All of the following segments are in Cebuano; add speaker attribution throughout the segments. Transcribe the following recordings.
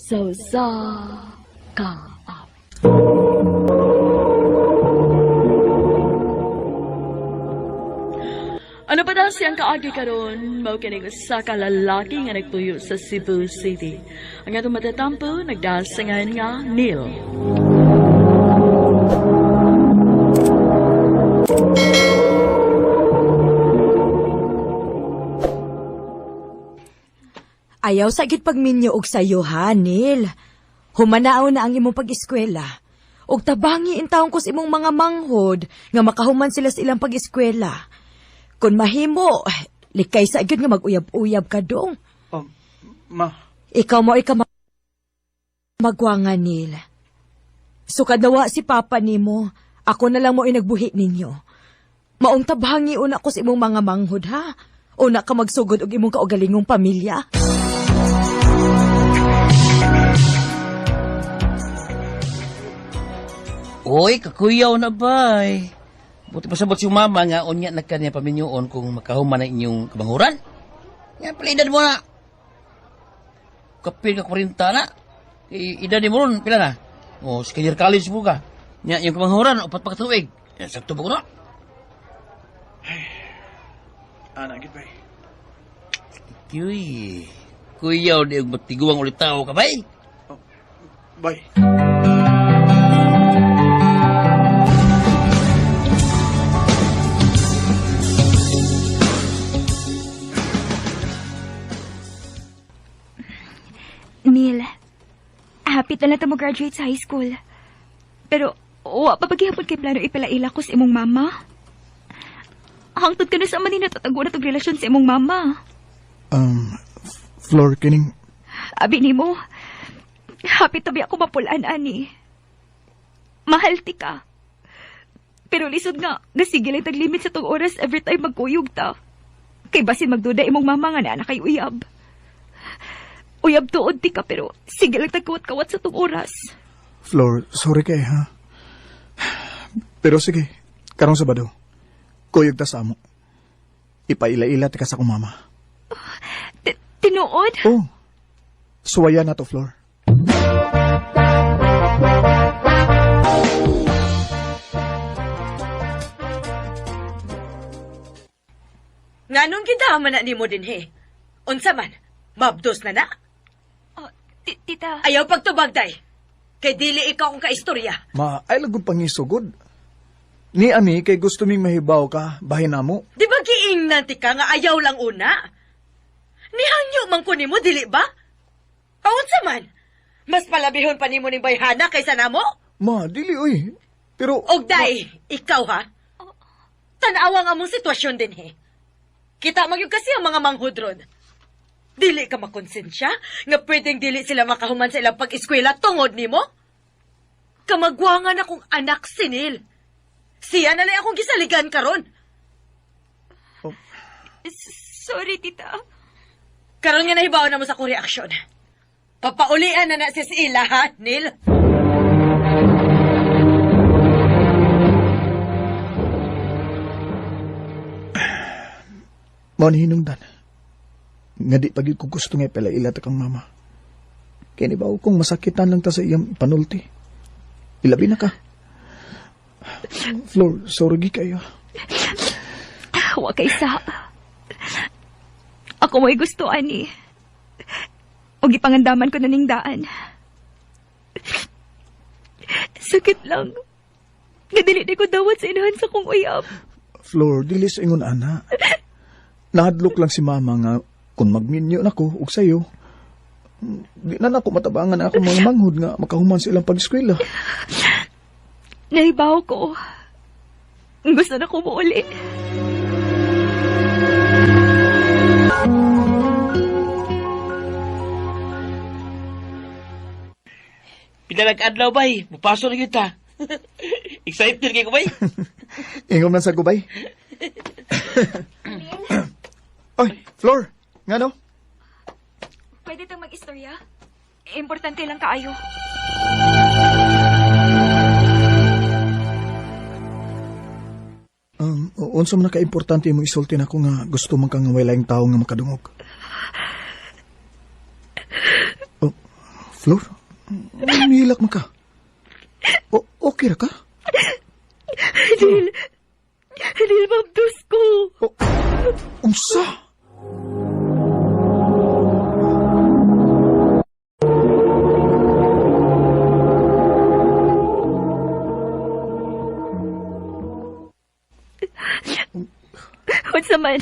Speaker 1: Sa usa ka awit. Ano pa daw siyang kaagi karon mao kini usa ka lalaki nga nagpuyo sa Cebu City. Ang atong matatampo nagdasangan nga Neil.
Speaker 2: Ayaw sa gid pagminyo og sayo ha, Neil. Humanao na ang imong pag-eskwela. Og tabangi intawon ko sa imong mga manghod nga makahuman sila sa ilang pag-eskwela. Kung mahimo, likay sa gyud nga mag-uyab-uyab ka dong.
Speaker 3: Ma,
Speaker 2: Ikaw mo ikaw magwanga, Neil. Sukad nawa si Papa nimo, ako na lang mo inagbuhi ninyo. Maong tabhangi una ko sa imong mga manghod, ha? Una ka magsugod og imong kaugalingong pamilya.
Speaker 4: Uy, kakuyaw na bay. Buti pa sabot si mama nga unya na kanya paminyoon kung makahuman na inyong kabanghuran. Nga pala edad mo na. Kapil ka 40 na. Edad ni mo ron, pila na? O, second year college mo ka. Nya, yung kabanghuran, 4 pa katuig. Ya, sakto ba ko na?
Speaker 3: Ana, gid bay.
Speaker 4: Kuy, kuyaw di og matiguang ulit tao ka bay.
Speaker 3: Bay.
Speaker 5: Neil, happy na lang mo graduate sa high school. Pero, wa pa paghihapon kay plano ipalaila ko sa imong mama. Hangtod ka na sa man natatago na tog relasyon sa imong mama.
Speaker 3: Floor kining
Speaker 5: Abi nimo, happy tabi ako mapulaan, ani. Mahal ti ka. Pero lisod nga, nasige lang taglimit sa tong oras every time magkuyog ta. Kay basin magduda imong mama nga naa na kay uyab. Uyab tuod ti ka pero sige lang tagkawat-kawat sa tong oras.
Speaker 3: Floor, sorry kay ha. Pero sige, karong Sabado. Kuyog ta sa amo. Ipaila-ila ti ka sa akong mama.
Speaker 5: Tinuod?
Speaker 3: Oh, suwaya na to, Floor.
Speaker 2: Nganong gidaman na nimo dinhi? Unsa man? Mabdos na na?
Speaker 5: Oh, tita,
Speaker 2: Ayaw pagtubag, day. Kay dili ikaw akong kaistorya.
Speaker 3: Ma, ay lagod pangisugod. Ni ami kay gusto ming mahibaw ka, bahin namo.
Speaker 2: Di ba giingnan ti ka nga ayaw lang una? Nihangyo man ko nimo, dili ba? Aunsa man? Mas palabihon pa nimo ning bayhana kaysa namo?
Speaker 3: Ma, dili oy. Pero
Speaker 2: Og day, ikaw ha? Tanawa nga mong sitwasyon dinhi. Kita magyud kasi ang mga manghudron. Dili ka makonsensya nga pwedeng dili sila makahuman sa ilang pag-eskwela tungod nimo? Kamagwangan akong anak sinil. Siya na lang akong gisaligan karon.
Speaker 5: sorry tita.
Speaker 2: Karon nga nahibaw na mo sa akong reaksyon. Papaulian na na siya sa ila, ha, Neil?
Speaker 3: Mao ni hinungdan. Nga di pagid ko gusto nga ipalaila ta kang mama. Kaya ni ba kung masakitan lang ta sa iyang panulti. Ilabi na ka. Flor, sorry gi kayo.
Speaker 5: Wa kay sa. Ako mo'y gusto, ani. O gipangandaman ko na ning daan. Sakit lang. Nga dili di ko dawat sa inahan sa kong uyab.
Speaker 3: Flor, dili sa ingon ana. Nahadlok lang si mama nga kung magminyo nako og sayo. Di na nako matabangan ang akong mga manghod nga makahuman sa ilang pag-eskwela.
Speaker 5: Nahibaw ko. Gusto na ko muuli.
Speaker 4: Pila nag-adlaw bay, mupaso na kita. Excited kay ko bay.
Speaker 3: Ingom na sa gubay. Oy, Flor, ngano?
Speaker 5: Pwede tang mag-istorya? Importante lang kaayo.
Speaker 3: Unsa man na kaimportante imong isulti nako nga gusto man kang walay tao nga makadungog. Oh, Flor, nihilak man ka. O okay ra ka?
Speaker 5: Neil, Neil, mabdos ko.
Speaker 3: O, unsa?
Speaker 5: Unsa man?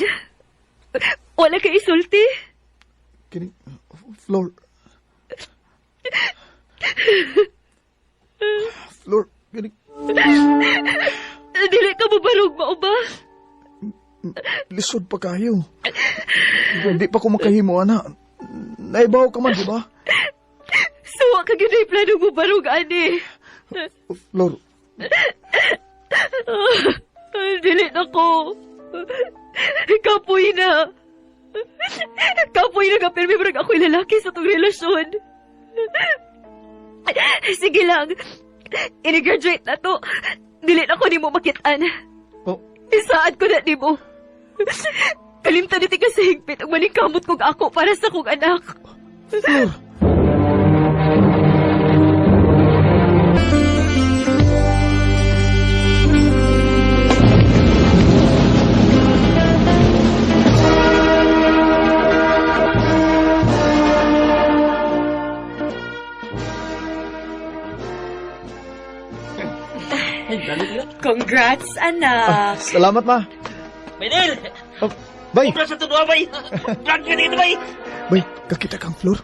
Speaker 5: Wala kay isulti?
Speaker 3: Kini, Flor. Flor, kini,
Speaker 5: Dili ka mo barog mao ba?
Speaker 3: Lisod pa kayo. Hindi pa ko makahimo, ana. Naibaw ka man, di ba?
Speaker 5: Suwa ka gyud ay plano mo barog ani.
Speaker 3: Flor,
Speaker 5: Dili na ko. Kapoy na. Kapoy na ka, pero may barag ako'y lalaki sa tong relasyon. Sige lang. Ini-graduate na to. Dili na ko nimo makitaan.
Speaker 3: Oh.
Speaker 5: Isaad ko na nimo. Kalimtan ni ka sa higpit ang maningkamot kong ako para sa kong anak.
Speaker 3: Flor.
Speaker 2: Congrats, anak.
Speaker 3: Salamat, ma.
Speaker 4: Bay, Neil!
Speaker 3: Oh, bay,
Speaker 4: Ubra sa tuwa, bay! Graduate dito, bay!
Speaker 3: Bay, kakita kang Flor.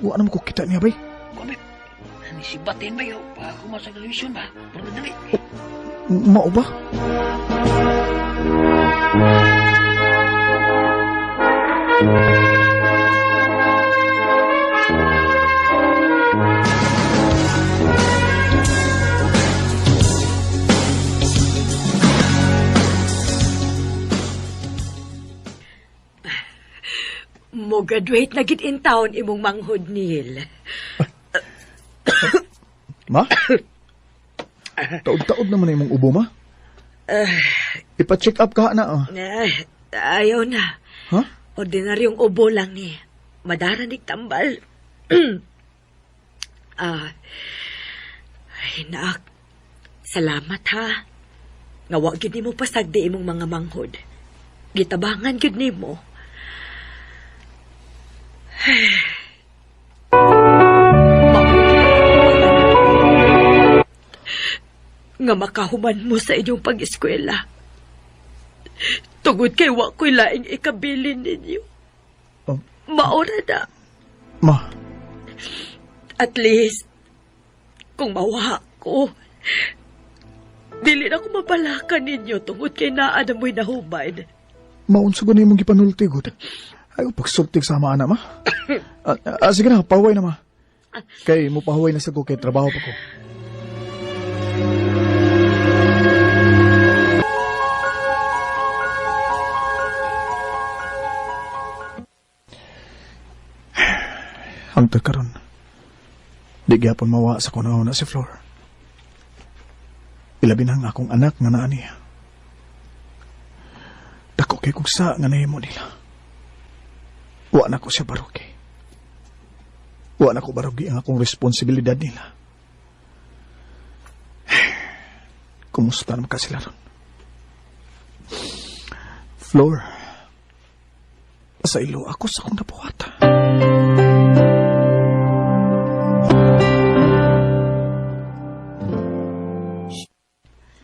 Speaker 3: Wa na mo ko kita niya, bay.
Speaker 4: Kuan, bay. Ani si Batin, bay. oh. Pa ako sa graduation ba? Pero dali.
Speaker 3: Mao ba?
Speaker 2: Mo graduate na gid in town imong manghod, Neil.
Speaker 3: Ma? Taod-taod naman na imong ubo, ma. Ipa-check up ka na, ah.
Speaker 2: Eh, ayaw na.
Speaker 3: Ha?
Speaker 2: Ordinaryong ubo lang ni. Madaranig tambal. Ah. Ay, naak. Salamat ha. Nga wa gyud nimo pasagdi imong mga manghod. Gitabangan gyud nimo. Nga makahuman mo sa inyong pag-eskwela. Tungod kay wa ko'y laing ikabilin ninyo.
Speaker 3: Oh.
Speaker 2: Maora na.
Speaker 3: Ma,
Speaker 2: At least, kung mawa ko, dili na ko mapalakan ninyo tungod kay naa na mo'y nahuman.
Speaker 3: Maunsa ba na imong gipanulti, gud? Ay, pagsultig sa ama, ana, ma. Sige na, pahuway na, ma. Kay mo pahuway na sa ko, kay trabaho pa ko. Hangtod karon, di gyapon mawa sa kunaw na si Flor. Ilabi na ang akong anak nga naa niya. Dako kay kung sa nga nahimo nila. Wa na ko siya barugi. Wa na ko barugi ang akong responsibilidad nila. Kumusta naman ka sila ron? Flor, sa ilo ako sa akong nabuhat.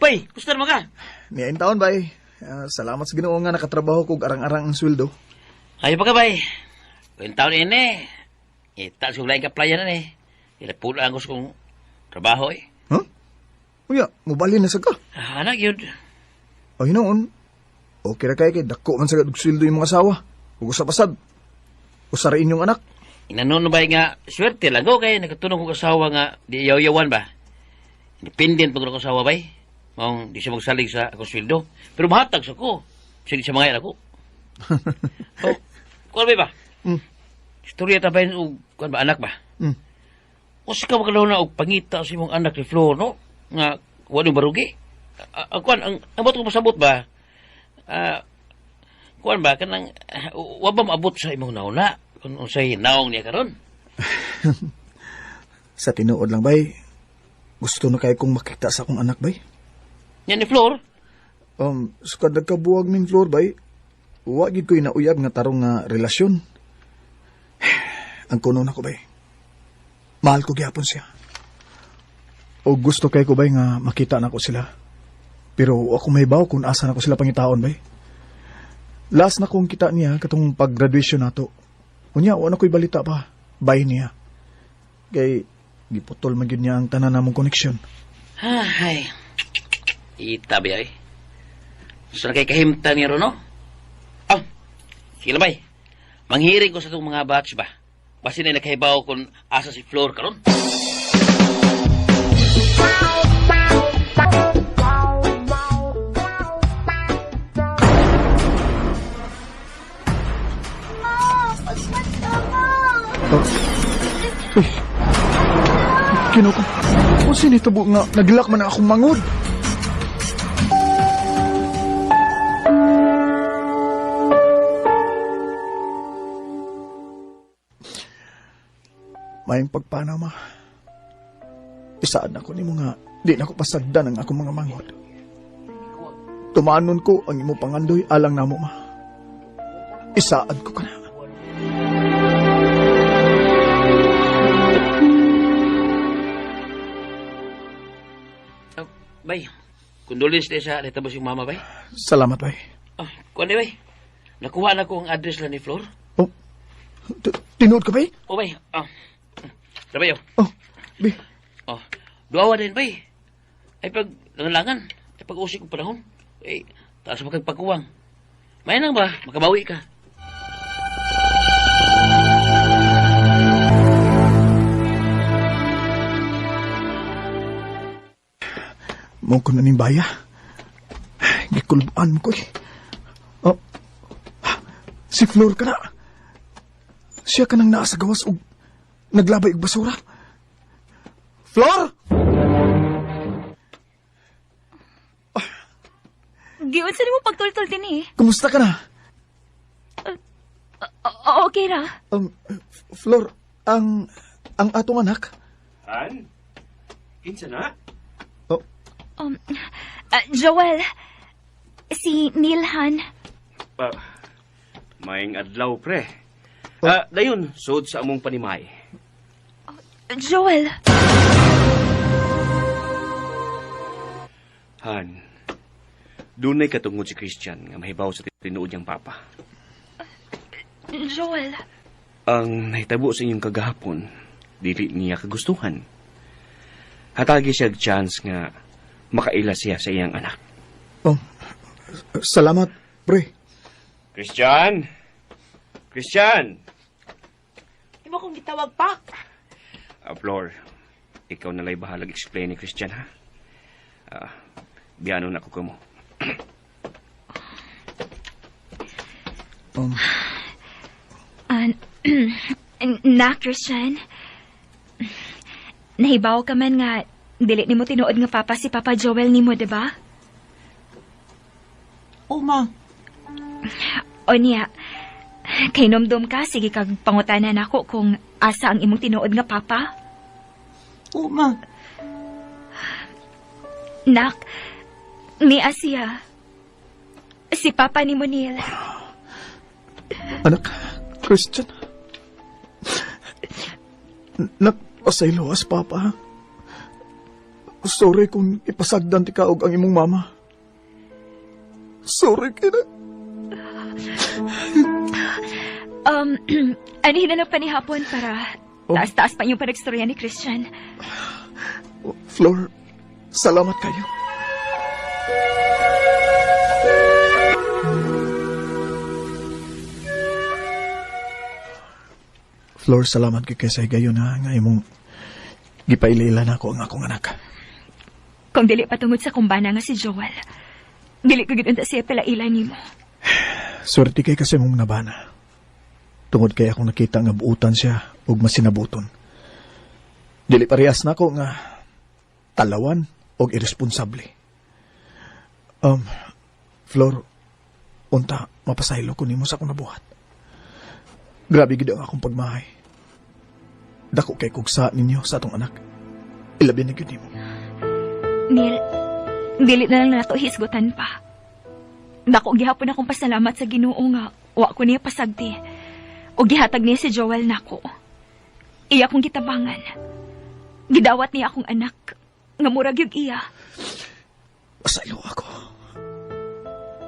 Speaker 4: Bay, gusto naman ka?
Speaker 3: Niyain taon, bay. Salamat sa Ginoo nga nakatrabaho kog arang-arang ang sweldo.
Speaker 4: Ayaw pa ka, bay. Kung taon ini, itaas kong laing ka-playa na ni. Ila pula ang gusto kong trabaho eh.
Speaker 3: Huh? Uya, mubalhin na sa ka.
Speaker 4: Ah, anak yun.
Speaker 3: Ay noon, okay ra kay kay dako man sa og sweldo yung mga asawa. Ug usa pasad. Usa ra inyong anak.
Speaker 4: Inanon ba nga, swerte lang ko kay nakatulong kong asawa nga di yaw-yawan ba. Independent pag akong asawa bay. Maong di siya magsalig sa akong sweldo. Pero mahatag sa ko. Sige siya mga ako. Oh, kuwan ba ba? Istorya ta ba yun og kuwan ba anak ba? Usa ka makalaw na og pangita sa imong anak ni Flor, no? Nga, wala barugi. Kuwan, ang bato ko masabot ba? Kuwan ba, kanang, wa ba maabot sa imong nauna? Kung unsay naong niya karon?
Speaker 3: Sa tinuod lang, bay, gusto na kayo kong makita sa akong anak, bay.
Speaker 4: Yan ni Flor.
Speaker 3: Sukad nagkabuwag ning Flor, bay, wa gid ko'y nauyab nga tarong nga relasyon. Ang kuno na ko, bay. Mahal ko gyapon siya. O gusto kay ko, bay, nga makita na ko sila. Pero ako may baw kung asa na ko sila pangitaon, bay. Last na kong kita niya katong pag-graduation nato. Unya, wa na ko'y balita pa. Bay niya. Kay, giputol man gyud niya ang tanan namong koneksyon.
Speaker 4: Ay. Ita ba ay? Gusto na kay kahimta niya ron, no? Ah, sige lang, bay. Manghiring ko sa itong mga batch ba? Basin na nakahibaw kung asa si Flor karon.
Speaker 3: Oh. Uy. Kino ko. O sinitabo nga, naglak man ang akong mangod. Mayang pagpanaw, ma. Isaan ako nimo nga, di na ko pasagdan ang akong mga mangod. Tumanon ko ang imo pangandoy alang namo, ma. Isaad ko ka na.
Speaker 4: Bay, condolence na sa natabo siyang mama, bay.
Speaker 3: Salamat, bay.
Speaker 4: Ah, kuan di, bay. Nakuha na ko ang address lang ni Flor.
Speaker 3: Oh, tinuod ka, bay?
Speaker 4: Oh, bay. Ah. Sabay, oh.
Speaker 3: Oh, bay.
Speaker 4: Oh, duawa din, bay. Ay pag langan-langan, ay pag usik ko panahon. Ay, taas makagpagkuwang. May nang ba? Makabawi ka.
Speaker 3: Mo ko na ning baya. Gikulbaan mo ko eh. Oh, si Flor ka na. Siya ka nang naa sa gawas og naglabay og basura. Flor!
Speaker 5: Giunsa nimo pagtultol din eh.
Speaker 3: Kumusta ka na?
Speaker 5: Okay ra.
Speaker 3: Flor, ang atong anak.
Speaker 6: Han? Kinsa na?
Speaker 3: Oh.
Speaker 5: Joel, si Neil Han.
Speaker 6: Maayong adlaw, pre. Dayon, sud sa among panimay.
Speaker 5: Joel.
Speaker 6: Han, dunay katungod si Christian nga mahibaw sa tinuod niyang papa.
Speaker 5: Joel.
Speaker 6: Ang nahitabo sa inyong kagahapon, dili niya kagustuhan. Hatagi siya og chance nga makaila siya sa iyang anak.
Speaker 3: Oh, salamat, pre.
Speaker 6: Christian! Christian!
Speaker 2: Imo kong gitawag pa.
Speaker 6: Flor, ikaw na lay bahalag explain ni Christian, ha? Biyano na ko kamo.
Speaker 5: Na, Christian. Nahibaw ka man nga, dili nimo tinuod nga papa si Papa Joel nimo, diba?
Speaker 7: O, ma.
Speaker 5: O niya, kay nomdom ka, sige kag pangutanan ako kung asa ang imong tinuod nga papa.
Speaker 7: O, ma.
Speaker 5: Nak, ni Asia. Si Papa ni Monil.
Speaker 3: Anak, Christian. Nak, pasaylo as Papa. Sorry kung ipasagdan ti kaog ang imong mama. Sorry, kina.
Speaker 5: Anihin na lang pa ni hapon para taas-taas pa yung panagstorya ni Christian.
Speaker 3: Oh, Flor, salamat kayo. Flor, salamat kay sa higayon ha, nga imong gipailila na ako ang akong anak.
Speaker 5: Kung dili patungod sa kumbana nga si Joel, dili ko gid unta siya palaila nimo.
Speaker 3: Swerte kay kasi mong nabana. Tungod kay akong nakita nga buutan siya ug masinabuton. Dili parehas nako nga talawan og irresponsable. Flor, unta mapasaylo ko nimo sa akong nabuhat. Grabe gid ang akong pagmahay. Dako kay kugsa ninyo sa atong anak. Ilabi na gyud nimo.
Speaker 5: Neil, dili na lang nato hisgutan pa. Dako gihapon akong pasalamat sa Ginoo nga wa ko niya pasagdi. O gihatag niya si Joel nako. Iya kong gitabangan. Gidawat niya akong anak nga murag yug iya.
Speaker 3: Pasaylo ako.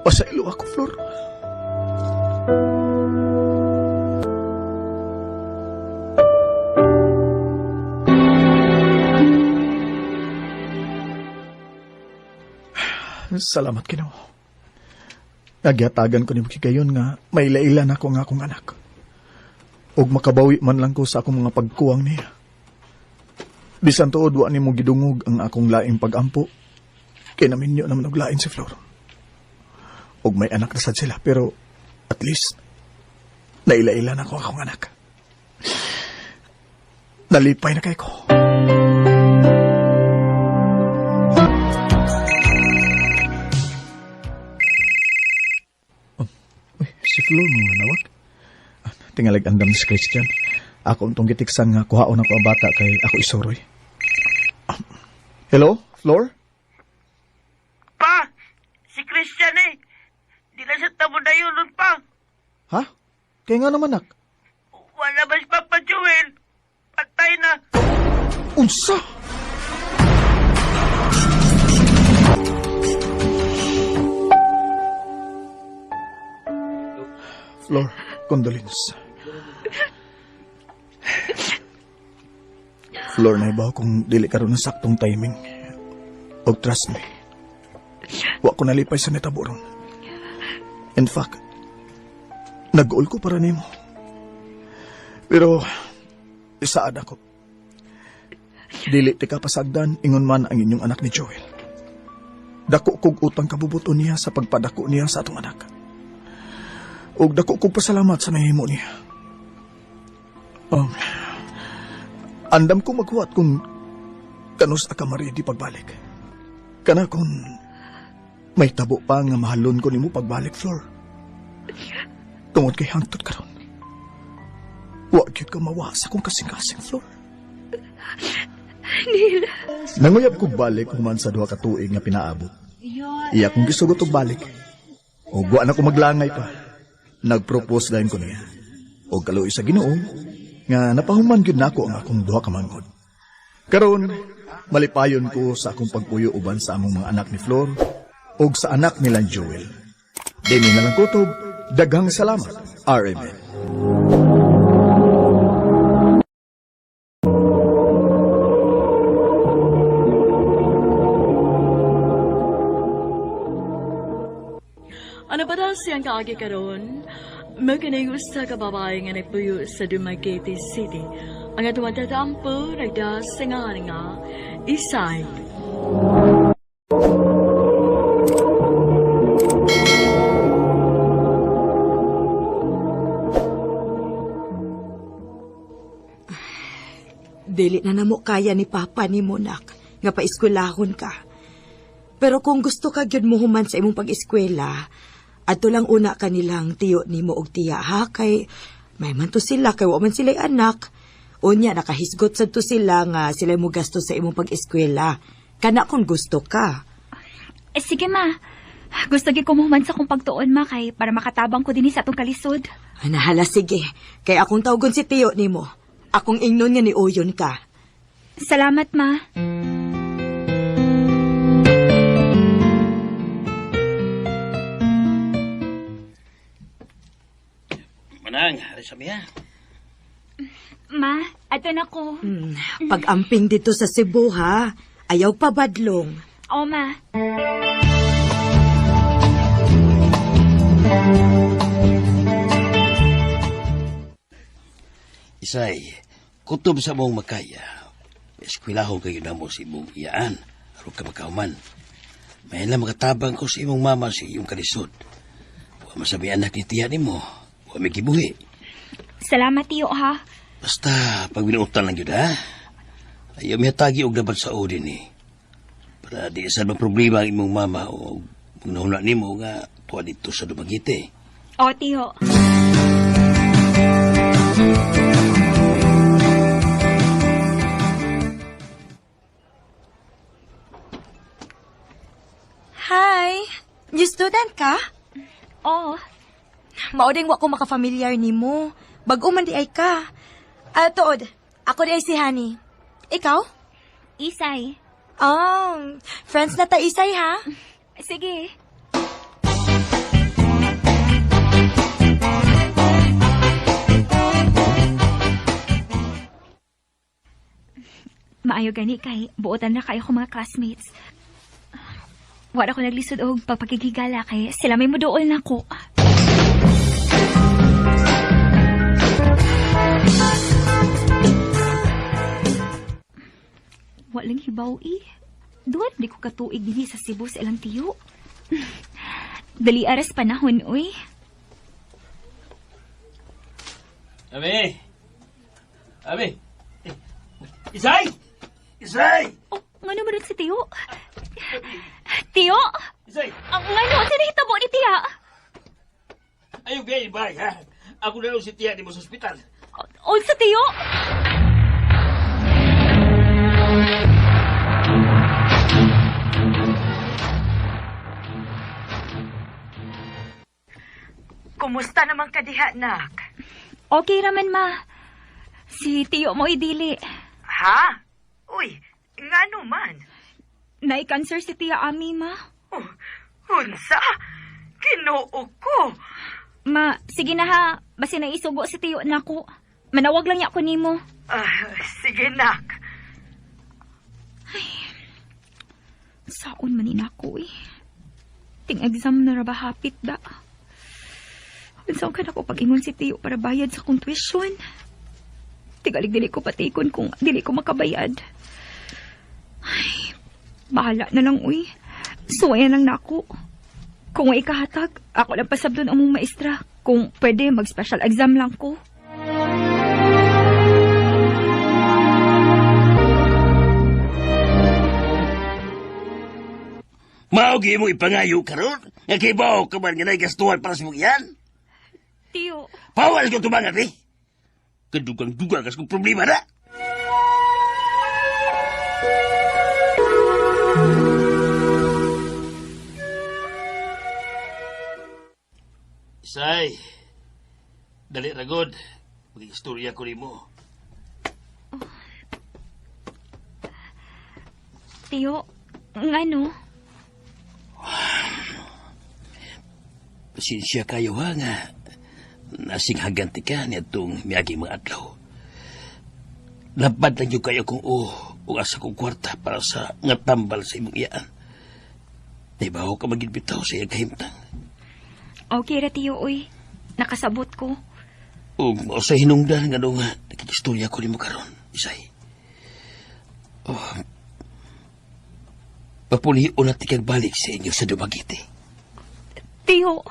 Speaker 3: Pasaylo ako, Flor. Salamat, Ginoo. Nagyatagan ko nimo higayon nga may lailan ako nga akong anak. Ug makabawi man lang ko sa akong mga pagkuwang niya. Bisan tuod wa nimo gidungog ang akong laing pagampo. Kay naminyo naman og lain si Flor. Ug may anak na sad sila, pero at least nailailan ako akong anak. Nalipay na kay ko. Oh, uy, si Flor mga nawag. Tingalig andam si Christian. Ako untong gitiksan nga kuhaon ako ang bata kay ako isuroy. Hello, Flor?
Speaker 7: Pa, si Christian eh. Di na siya tamo na yun nun, pa.
Speaker 3: Ha? Kaya nga naman, nak.
Speaker 7: Wala ba si Papa Joel? Patay na.
Speaker 3: Unsa? Flor, condolence. Flor, naibaw kung dili karon ng saktong timing. Og trust me, wa ko nalipay sa nitabo ron. In fact, nag-uol ko para nimo. Pero, isaad ako. Dili ti ka pasagdan, ingon man ang inyong anak ni Joel. Dako kog utang kabubuto niya sa pagpadako niya sa atong anak. Og dako kog pasalamat sa nahimo niya. Andam ko maghuwat kung kanus ka maridi pagbalik. Kana kung may tabo pa nga mahalon ko nimo pagbalik, Flor. Tungod kay hangtod karon. Wa gyud ka mawa sa akong kasing-kasing, Flor.
Speaker 5: Neil.
Speaker 3: Nanguyab kog balik human sa duha ka tuig nga pinaabot. Iya kong gisugot og balik. Og wa na ko maglangay pa. Nagpropose dayon ko niya. Og kaluoy sa Ginoo nga napahuman gyud nako ang akong duha ka manghod. Karon malipayon ko sa akong pagpuyo uban sa among mga anak ni Flor ug sa anak nilang Joel. Dini na lang kutob, daghang salamat, RMN.
Speaker 1: Ano ba daw siyang kaagi karon? Makinig usa ka babae nga nagpuyo sa Dumaguete City. Ang atong matatampo nagdasingan nga Isay.
Speaker 2: Dili na namo kaya ni Papa ni Monak nga paeskwelahon ka. Pero kung gusto ka gyud mo human sa imong pag-eskwela, adto lang una kanilang tiyo nimo og tiya ha, kay may man to sila kay wa man sila'y anak. Unya nakahisgot sad to sila nga sila mo gasto sa imong pag-eskwela. Kana kung gusto ka.
Speaker 5: Sige ma. Gusto gyud ko mohuman sa akong pagtuon ma kay para makatabang ko dinhi sa atong kalisod.
Speaker 2: Anahala sige. Kay akong tawgon si tiyo nimo. Akong ingnon nga ni Uyon ka.
Speaker 5: Salamat ma.
Speaker 4: Manang, alis sa miya.
Speaker 5: Ma, ato na ko.
Speaker 2: Pag-amping dito sa Cebu ha, ayaw pa badlong.
Speaker 5: O ma.
Speaker 4: Isay, kutob sa mong makaya. Eskwelaho kayo na mo sa imong iyaan. Aron ka makauman. May lang makatabang ko sa imong mama sa iyong kalisod. Wa masabi anak ni tiya nimo. Wa may gibuhi.
Speaker 5: Salamat tiyo ha.
Speaker 4: Basta pag binuutan lang yun ha. Ayaw mihatagi og dapat sa odin eh. Para di sa problema ang imong mama o magnahuna nimo nga tuwa dito sa Dumaguete.
Speaker 5: O tiyo.
Speaker 8: Hi! New student ka?
Speaker 5: Oo.
Speaker 8: Mao ding wa ko makafamiliar nimo. Bag-o man di ay ka. Ah, tuod. Ako di ay si Honey. Ikaw?
Speaker 5: Isay.
Speaker 8: Oh, friends na ta Isay ha?
Speaker 5: Sige. Maayo gani kay buotan na kayo ko mga classmates. Wala ko naglisod og pagpakigigala kay sila may muduol na ko. Walang hibaw eh. Duwan di ko katuig dinhi sa Cebu sa ilang tiyo. Dali aras panahon, uy.
Speaker 4: Abi! Abi! Isay! Isay!
Speaker 5: Oh, ngano man rin si Tiyo? Tiyo?
Speaker 4: Isay!
Speaker 5: Ang ngano, sa nahitabo ni Tiya?
Speaker 4: Ayaw gay, bye, ha? Ako na lang si Tia ni mo sa ospital.
Speaker 5: O, sa Tiyo?
Speaker 2: Kumusta naman ka diha, nak?
Speaker 5: Okay raman, ma. Si Tiyo mo idili.
Speaker 2: Ha? Uy, ngano man?
Speaker 5: Nai-cancer si Tia Ami, ma.
Speaker 2: Oh, unsa? Ginoo ko.
Speaker 5: Ma, sige na ha. Basta naisugo si Tiyo nako. Manawag lang niya ako nimo.
Speaker 2: Ah, sige, nak.
Speaker 5: Saon man ni nako eh. Ting exam na ra ba hapit da. Unsaon ka nako pag-ingon si Tiyo para bayad sa kong tuition. Tigalig dili ko patikon kung dili ko makabayad. Ay, bahala na lang uy. Suwayan lang nako. Kung may ikahatag, ako lang pasabdon ang mong maestra. Kung pwede, mag-special exam lang ko.
Speaker 4: Mao gyud mo ipangayo karon nga kibaw ka man nga naigastuhan para sa imong iyan.
Speaker 5: Tiyo,
Speaker 4: Bawal ko tumangat eh. Kadugang-dugang kas kong problema na. Isay, dali ragod. Mag-istorya ko nimo.
Speaker 5: Tiyo, ngano?
Speaker 4: Pasensya kayo ha nga. Nasinghagan ti ka niadtong miagi mga adlaw. Lapad lang yun kayo kung o asa kong kwarta para sa nga tambal sa imong iyaan. Naibaho ka maging bitaw sa iyang kahimtang.
Speaker 5: Okay ra, Tiyo, uy. Nakasabot ko.
Speaker 4: O mao sa hinungdan nga nung nakikistorya ko nimo karon, Isay. Oh, papulion na tikag balik sa inyo sa Dumaguete.
Speaker 5: Tiyo.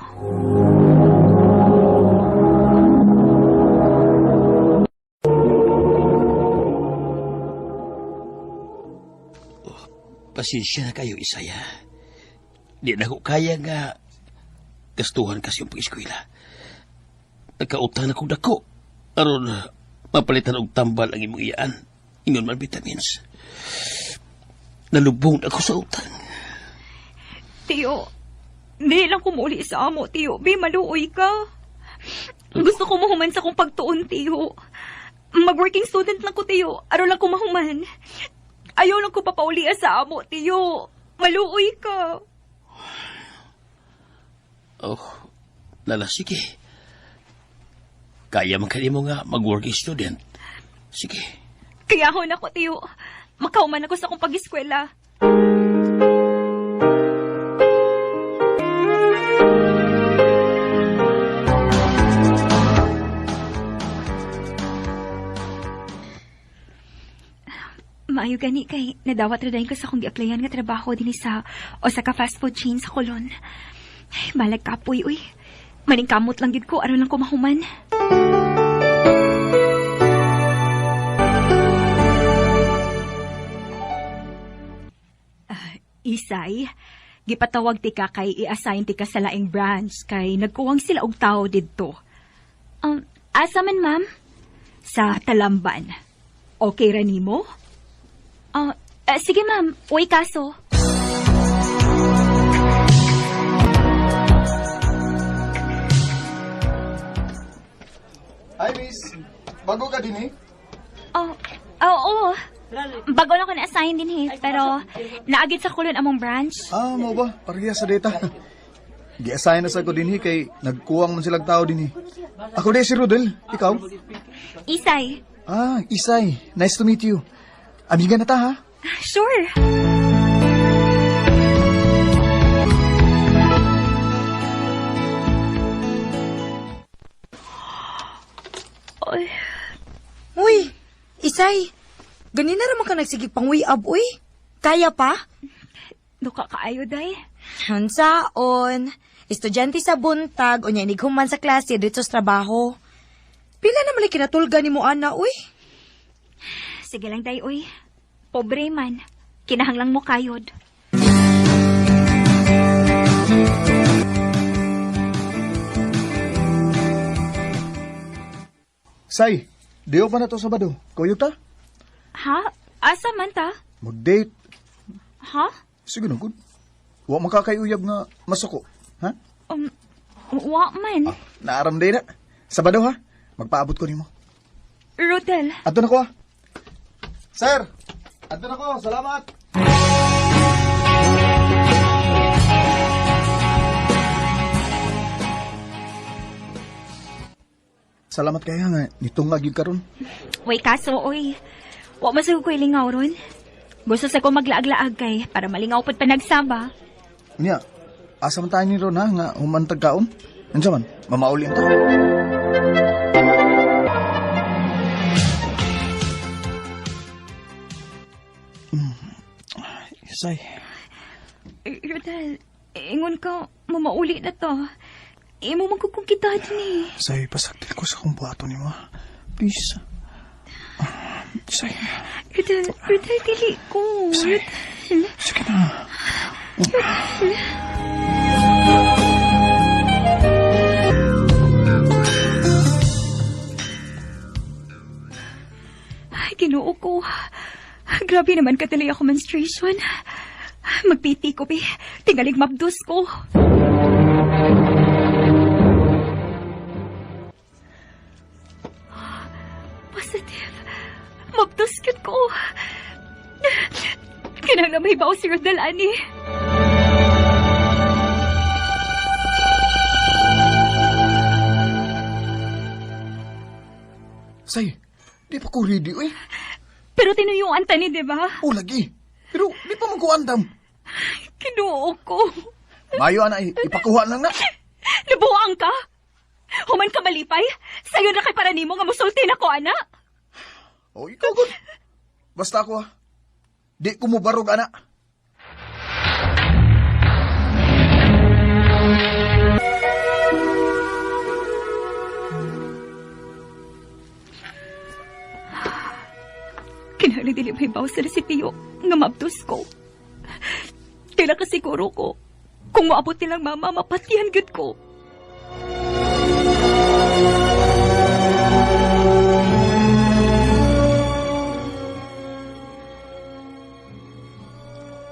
Speaker 4: Oh, pasensya na kayo, Isaya. Di na ko kaya nga gastuhan kasi yung pag-eskwela. Nagkautang na kong dako. Aron, mapalitan og tambal ang imong iyaan. Ingon man vitamins. Nalubong ako sa utang.
Speaker 5: Tiyo, di lang kumuli sa amo, Tiyo. Be, maluoy ka. Gusto ko mahuman sa kong pagtuon, Tiyo. Mag-working student lang ko, Tiyo. Aron lang ko mahuman. Ayaw lang ko papaulia sa amo, Tiyo. Maluoy ka.
Speaker 4: Oh, lala, sige. Kaya man kanimo nga mag-working student. Sige.
Speaker 5: Kaya ho na ko, Tiyo. Makauman ako sa akong pag-eskwela. Maayo gani kay nadawat ra dayon ko sa akong gi-applyan nga trabaho dinhi sa Osaka fast food chain sa Colon. Ay, balag kapoy uy. Maningkamot lang gid ko aron lang ko mahuman. Isay, gipatawag ti ka kay i-assign ti ka sa laing branch kay nagkuwang sila og tawo didto. Asa man ma'am? Sa Talamban. Okay ra nimo? Sige ma'am, uy kaso.
Speaker 3: Bago ka din eh?
Speaker 5: Oh, oo. Bago na ko na-assign din eh, pero naagid sa kulon among branch.
Speaker 3: Ah, mo ba? Pareha sa data. Gi-assign na sa ko dinhi kay nagkuwang man silang tao dinhi. Ako di si Rodel, ikaw?
Speaker 5: Isay.
Speaker 3: Ah, Isay. Nice to meet you. Amiga na ta ha?
Speaker 5: Sure. Oy,
Speaker 8: Uy, Isay. Ganina ra man ka nagsigig pang ab uy. Kaya pa?
Speaker 5: Duka kaayo, day.
Speaker 8: Unsaon? Estudyante sa buntag, unya inighuman sa klase dito sa trabaho. Pila naman lay kinatulga ni mo ana, uy?
Speaker 5: Sige lang, day, uy. Pobre man. Kinahanglang mo kayod.
Speaker 3: Say, diyo pa na to Sabado. Kuyog ta?
Speaker 5: Ha? Asa man ta?
Speaker 3: Mag-date.
Speaker 5: Ha?
Speaker 3: Sige na, good. Wa makakayuyab nga masuko. Ha?
Speaker 5: Wa man.
Speaker 3: Ah, naaram day na. Sabado ha? Magpaabot ko nimo.
Speaker 5: Rodel.
Speaker 3: Adto na ko ha. Sir, adto na ko. Salamat. Salamat kaya nga nitong lagi karon.
Speaker 5: Way kaso, oy. Wa man ko ilingaw ron. Gusto sa ko maglaag-laag kay para malingaw pud panagsaba.
Speaker 3: Niya, asa man tayo ni Ron ha nga humantag kaon? Unsa man? Mamauli ang ta. Isay.
Speaker 5: Rodel, ingon ka, mamauli na to. Imo man ko kung kita din eh.
Speaker 3: Say, pasagdil ko sa kong buhaton nimo. Please. Say,
Speaker 5: Rodel, Rodel, dili ko.
Speaker 3: Say.
Speaker 5: Rodel.
Speaker 3: Sige na.
Speaker 5: Ay, Ginoo ko. Grabe naman kadali ako menstruation. Magpiti ko, be. Tingalig mabdos ko. Positive. Mabdos yun ko. Kinahanglan mahibaw si Rodel, ani.
Speaker 3: Say, di pa ko ready, uy.
Speaker 5: Pero tinuyuan ta ni, di ba?
Speaker 3: O, lagi. Pero di pa man ko andam.
Speaker 5: Kinuo ko.
Speaker 3: Mayo, ana, ipakuha lang na.
Speaker 5: Nabuang ka? Human ka malipay? Sayo na kay para nimo nga musulti na ko, ana.
Speaker 3: O, ikaw, good. Basta ako, ha. Di ko mo barog, ana.
Speaker 5: Kinahanglan dili may baw sa resipyo nga mabdos ko. Kaila ka siguro ko. Kung maabot nilang mama, mapatyan gyud ko.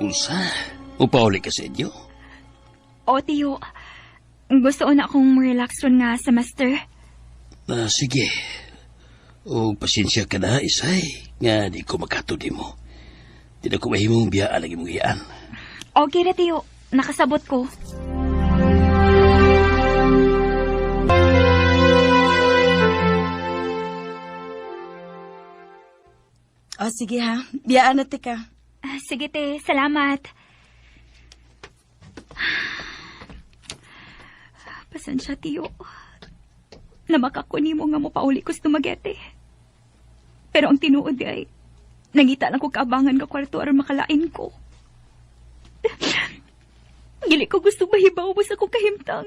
Speaker 4: Unsa? Upauli ka sa inyo?
Speaker 5: O, tiyo. Gusto na akong relax ron nga semester.
Speaker 4: Ah, sige. O pasensya ka na, Isay. Nga di ko makatod mo. Di na ko mahimong biyaan ang imong iyaan.
Speaker 5: Okay na, tiyo. Nakasabot ko.
Speaker 8: O, sige ha. Biyaan na tika.
Speaker 5: Sige, te. Salamat. Pasensya, tiyo. Namakako nimo nga mopauli ko sa Dumaguete. Pero ang tinuod ay, nangita lang ko kaabangan nga kwarto aron makalain ko. Gili ko gusto mahibaw mo sa akong kahimtang.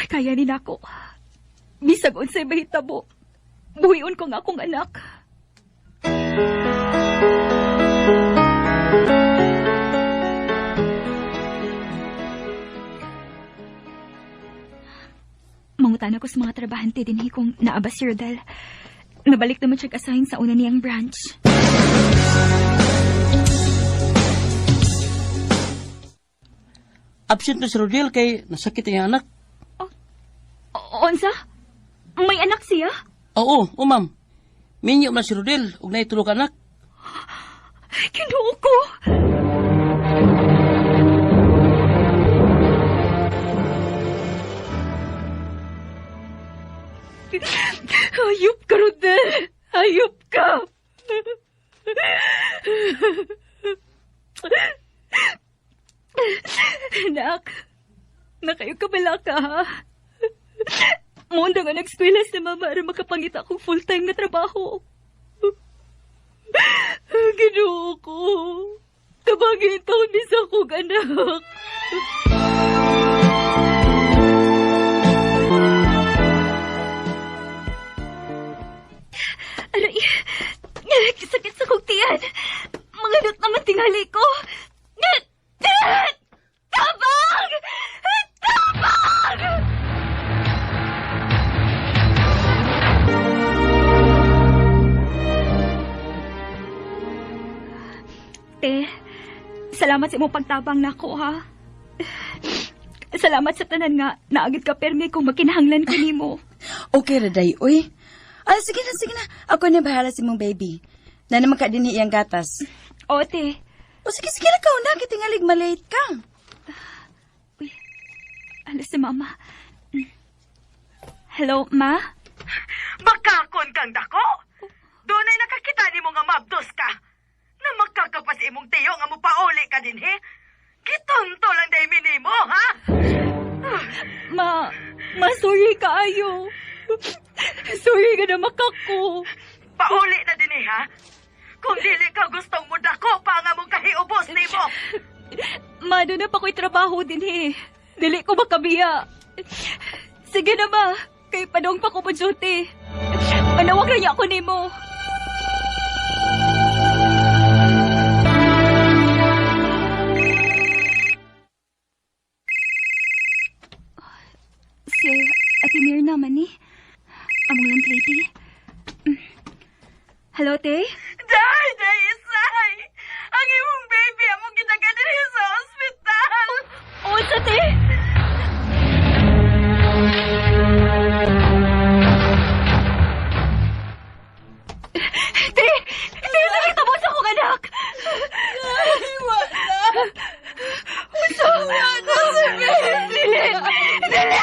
Speaker 5: Kaya ni nako. Bisag unsay mahitabo. Buhion ko nga akong anak. Mangutana ko sa mga trabahante dinhi kung naa ba si Rodel. Nabalik naman siya assign sa una niyang branch.
Speaker 7: Absent na si Rodel kay nasakit ang anak.
Speaker 5: Oh, Unsa? May anak siya?
Speaker 4: Oo, oh, ma'am. Minyo man si Rodel ug naay tulo ka anak.
Speaker 5: Ginoo ko. Hayop ka, Rodel. Hayop ka. Anak, nakayo ka bala ka, ha? Munda nga nag-eskwela si mama aron makapangita akong full-time na trabaho. Ginoo ko. Tabangin taon ni sa akong anak. Aray, sakit sa kong tiyan. Manganot naman tingali ko. Tabang! Tabang! Te, salamat sa imong pagtabang nako, ha. Salamat sa tanan nga naagid ka permi kung makinahanglan ko nimo.
Speaker 9: Okay ra day, uy. Ah, sige na, sige na. Ako na bahala sa imong baby. Na naman ka din iyang gatas.
Speaker 5: O, te.
Speaker 9: O sige, sige na ka una, kitingalig malate ka.
Speaker 5: Uy, alas si mama. Hello, ma?
Speaker 2: Makakon kang dako. Doon ay nakakita nimo nga mabdos ka. Na makakapas imong tiyo nga mopauli ka din, he? Kitonto lang day minimo, ha?
Speaker 5: Ma, ma, sorry kaayo. Sorry ka na makako.
Speaker 2: Pauli na din, eh, ha? Kung dili ka gustong mo dako pa nga mong kahiubos nimo.
Speaker 5: Ma, doon na pa ko'y trabaho din, eh. Dili ko makabiya. Sige na, ma. Kay padong pa ko mo duty. Manawag na niya ako nimo. Si Ate Mirna man ni. Among landlady. Hello, te?
Speaker 2: Day, day, isay! Ang imong baby among gitaga dinhi sa ospital.
Speaker 5: Oh, sa te? Te! Te, nakita mo sa akong anak!
Speaker 9: Ay, wala.
Speaker 5: Unsa?
Speaker 9: Wala si baby.
Speaker 5: Dili! Dili!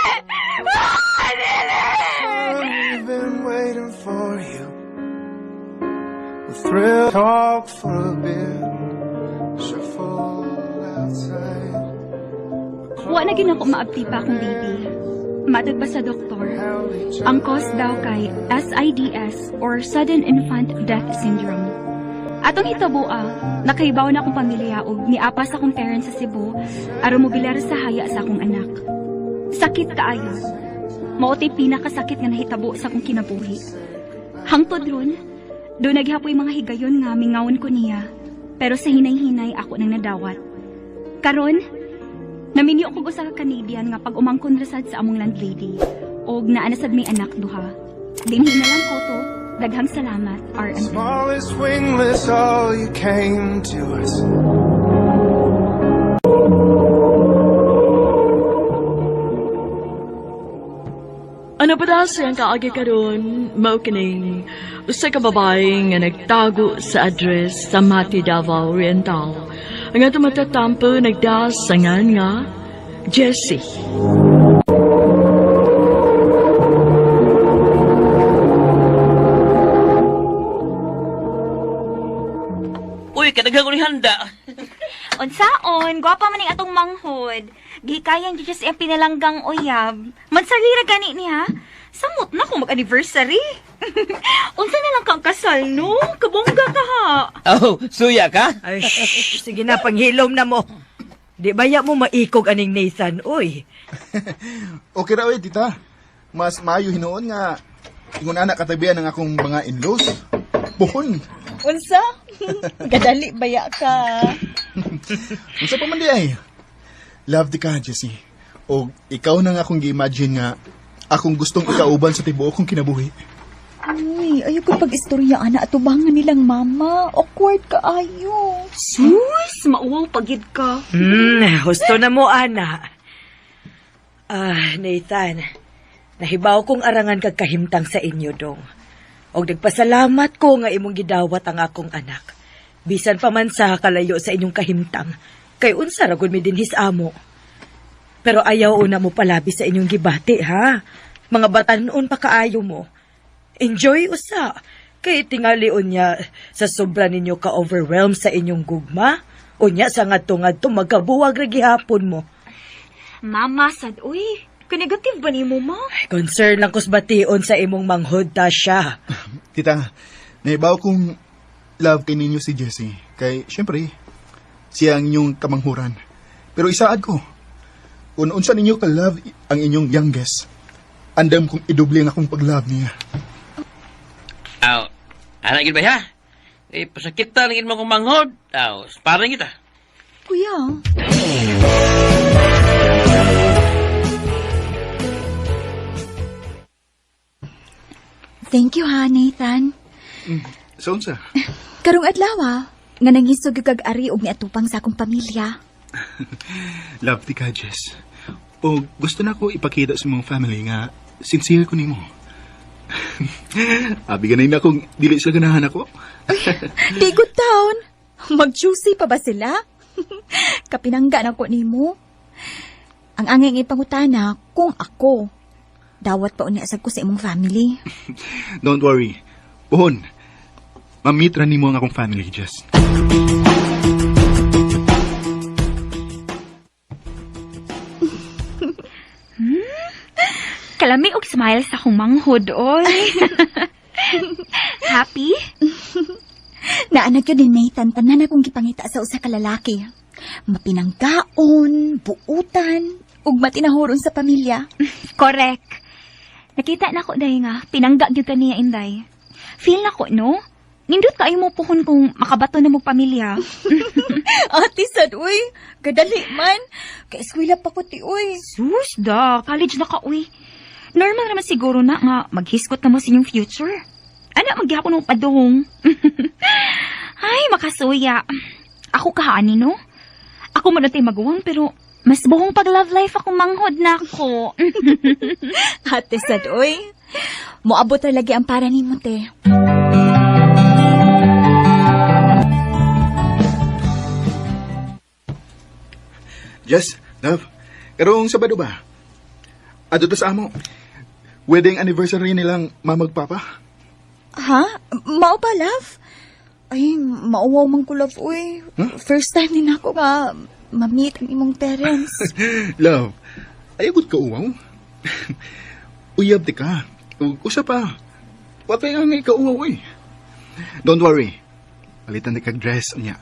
Speaker 5: Ah, dili!
Speaker 10: I've been waiting for you. The thrill talk for a bit. Shuffle outside.
Speaker 5: Wa na gid ako maabti pa akong baby. Matod pa sa doktor. Ang cause daw kay SIDS or Sudden Infant Death Syndrome. Atong hitaboa, nakahibaw na akong pamilya og niapa sa akong parents sa Cebu aron mobilar sa haya sa akong anak. Sakit kaayo. Mao tay pinakasakit nga nahitabo sa akong kinabuhi. Hangtod ron, do naghapoy mga higayon nga mingawon ko niya, pero sa hinay-hinay ako nang nadawat. Karon, naminyo ko usa ka Canadian nga pag umangkon ra sad sa among landlady og naa na sad may anak duha. Dinhi na lang ko to. Daghang salamat, R&B.
Speaker 10: Smallest wingless, all you came to us.
Speaker 1: Ano pa daw siyang kaagi karon, mao kining usa ka babae nga nagtago sa address sa Mati Davao Oriental. Ang atong matatampo nagdasangan nga Jessie.
Speaker 4: Uy, kadaghan ko ni handa.
Speaker 5: Unsaon, gwapa man ning atong manghod. Gihikayan gyud siya sa iyang pinalanggang uyab. Mansarira gani niya. Samot na kung mag-anniversary. Unsa na lang kang kasal, no? Kabongga ka ha.
Speaker 4: Oh, suya ka?
Speaker 2: Ay, shh, sige na, panghilom na mo. Di baya mo maikog aning Nathan, uy.
Speaker 11: Okay ra oy, tita. Mas maayo hinuon nga ingon ana katabian ang akong mga in-laws. Puhon.
Speaker 8: Unsa? Gadali baya ka.
Speaker 11: Unsa pa man di ay? Love di ka, Jessie. O ikaw na nga akong gi-imagine nga akong gustong ikauban sa tibuok kong kinabuhi.
Speaker 8: Uy, ayaw ko pag-istorya, ana, atubangan nilang mama. Awkward ka ayo.
Speaker 5: Sus, mauwaw pagid ka.
Speaker 2: Husto na mo, ana. Ah, Nathan. Nahibaw kong arangan kag kahimtang sa inyo, dong. Og nagpasalamat ko nga imong gidawat ang akong anak. Bisan pa man sa kalayo sa inyong kahimtang, kay unsa ra gud mi dinhi sa amo. Pero ayaw una mo palabi sa inyong gibati, ha? Mga batanon pa kaayo mo. Enjoy usa. Kay tingali unya sa sobra ninyo ka-overwhelm sa inyong gugma. Unya sa ngadto-ngadto magkabuwag ra gihapon mo.
Speaker 5: Mama, sad, uy. Ka-negative ba nimo, ma?
Speaker 2: Ay, concern lang kus bation sa imong manghod ta siya.
Speaker 11: Tita, naibaw kong love kay ninyo si Jessie. Kay, syempre, siya ang inyong kamanghuran. Pero isaad ko, kung unsa ninyo ka-love ang inyong youngest, andam kong idoble ang akong pag-love niya.
Speaker 4: Aw, ana gid ba ha? Eh, pasakita lang mo kong manghod. Aw, parang kita.
Speaker 5: Kuya.
Speaker 9: Thank you ha, Nathan.
Speaker 11: So, unsa?
Speaker 5: Karong adlaw, ah, nga nangisog yung kag ari og niatupang sa akong pamilya.
Speaker 11: Love ti ka, Jess. O gusto na ko ipakita sa mong family nga sincere ko nimo. Abi ganay na kung dili sila ganahan ako.
Speaker 5: Di good town. Mag-juicy pa ba sila? Kapinangga na ko nimo. Ang angay ipangutana kung ako. Dawat pa unya sad ko sa imong family.
Speaker 11: Don't worry. Pohon, ma-meet ra nimo ang akong family, Jess.
Speaker 12: Kalami og smile sa akong manghod, oy. Happy?
Speaker 5: Naanag yun ni Nathan, tanan akong gipangita sa usa ka lalaki. Mapinanggaon, buutan, ug matinahuron sa pamilya.
Speaker 12: Correct. Nakita na ko dahil nga, pinangga gyud ka niya, Inday. Feel na ko, no? Nindot kaayo mo puhon kung makabato na mo pamilya.
Speaker 5: Ate sad, uy. Kadali man. Kay eskwela pa ko ti, uy.
Speaker 12: Sus, da. College na ka, uy. Normal naman siguro na nga maghiskot na mo sa inyong future. Ana, magyapon mo paduhong. Ay, makasuya. Ako kahaani, no? Ako man natay maguwang, pero mas buhong pag love life ako manghod na ako.
Speaker 5: Ate sad, uy. Moabot ra lagi ang para nimo, te.
Speaker 11: Jess, love, karong Sabado ba? Adto ta sa amo. Wedding anniversary nilang mama ug papa.
Speaker 5: Ha? Mao ba, love? Ay, mauwaw man ko, love, uy.
Speaker 11: Huh?
Speaker 5: First time din ako nga ma-meet ang imong parents.
Speaker 11: Love, ayaw gud ka uwaw. Uyab di ka. Ug usa pa. Wa kay ang ikauwaw, uy. Don't worry. Palitan di kag dress niya.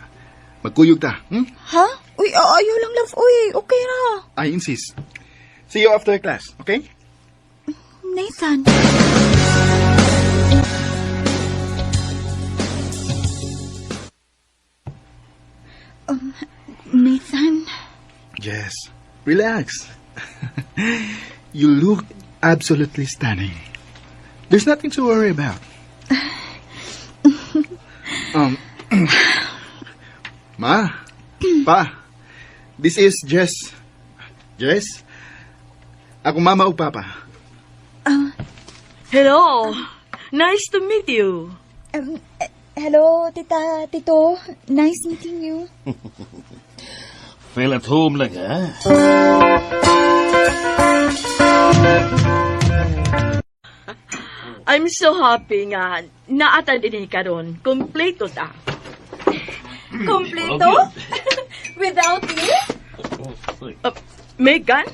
Speaker 11: Magkuyog ta?
Speaker 5: Ha? Uy, ayaw lang, love, uy. Okay ra.
Speaker 11: I insist. See you after class, okay?
Speaker 5: Nathan. Nathan.
Speaker 11: Jess, relax. You look absolutely stunning. There's nothing to worry about. Ma, Pa, this is Jess. Jess, akong mama ug papa.
Speaker 1: Hello. Nice to meet you.
Speaker 5: Hello, tita, tito. Nice meeting you.
Speaker 4: Feel at home lang, ha?
Speaker 1: I'm so happy nga naatan din karon. Kompleto ta.
Speaker 5: Kompleto? Without me?
Speaker 1: Megan?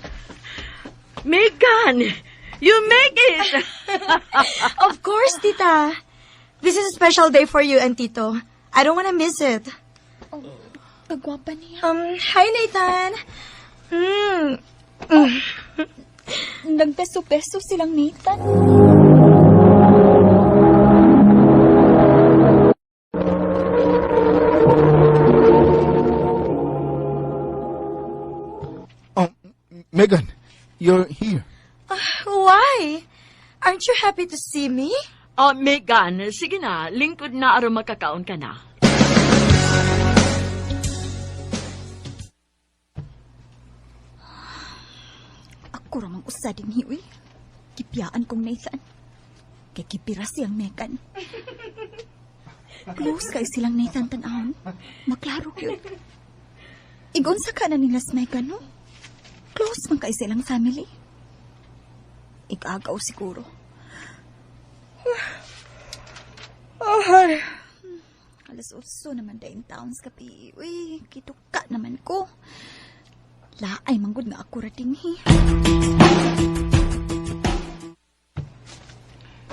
Speaker 1: Megan! You make it!
Speaker 8: Of course, tita. This is a special day for you and Tito. I don't wanna miss it.
Speaker 5: Oh, kagwapa niya.
Speaker 8: Hi, Nathan.
Speaker 5: Nagbeso-beso silang Nathan.
Speaker 11: Oh, Megan, you're here.
Speaker 8: Why? Aren't you happy to see me?
Speaker 1: Oh, Megan, sige na. Lingkod na aron makakaon ka na.
Speaker 5: Ako ramang usa din hi, uy. Gipiyaan kong Nathan. Kay gipira siyang Megan. Close kay silang Nathan tan-awon. Maklaro yun. Igunsa ka na nila si Megan, no? Close man kay silang family. Igagaw siguro. Ay. 8:00 naman da in town sa gabi. Uy, kituka naman ko. Laay, manggod nga ako rating hi.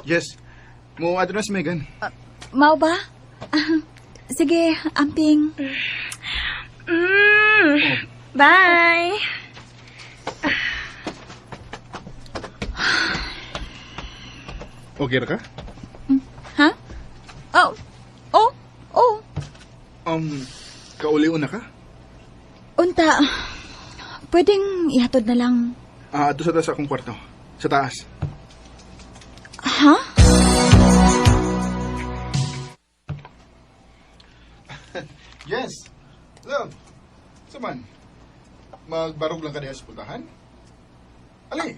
Speaker 11: Yes. Mo adto na si Megan.
Speaker 5: Mao ba? Sige, amping.
Speaker 8: Bye!
Speaker 11: Okay ra ka?
Speaker 5: Ha? Oh. Oh. Oh.
Speaker 11: Kaulion na ka?
Speaker 5: Unta. Pwedeng ihatod na lang.
Speaker 11: Adto sa taas akong kwarto. Sa taas.
Speaker 5: Ha?
Speaker 11: Yes. Love. Saman. Magbarog lang ka diha sa pultahan? Ali.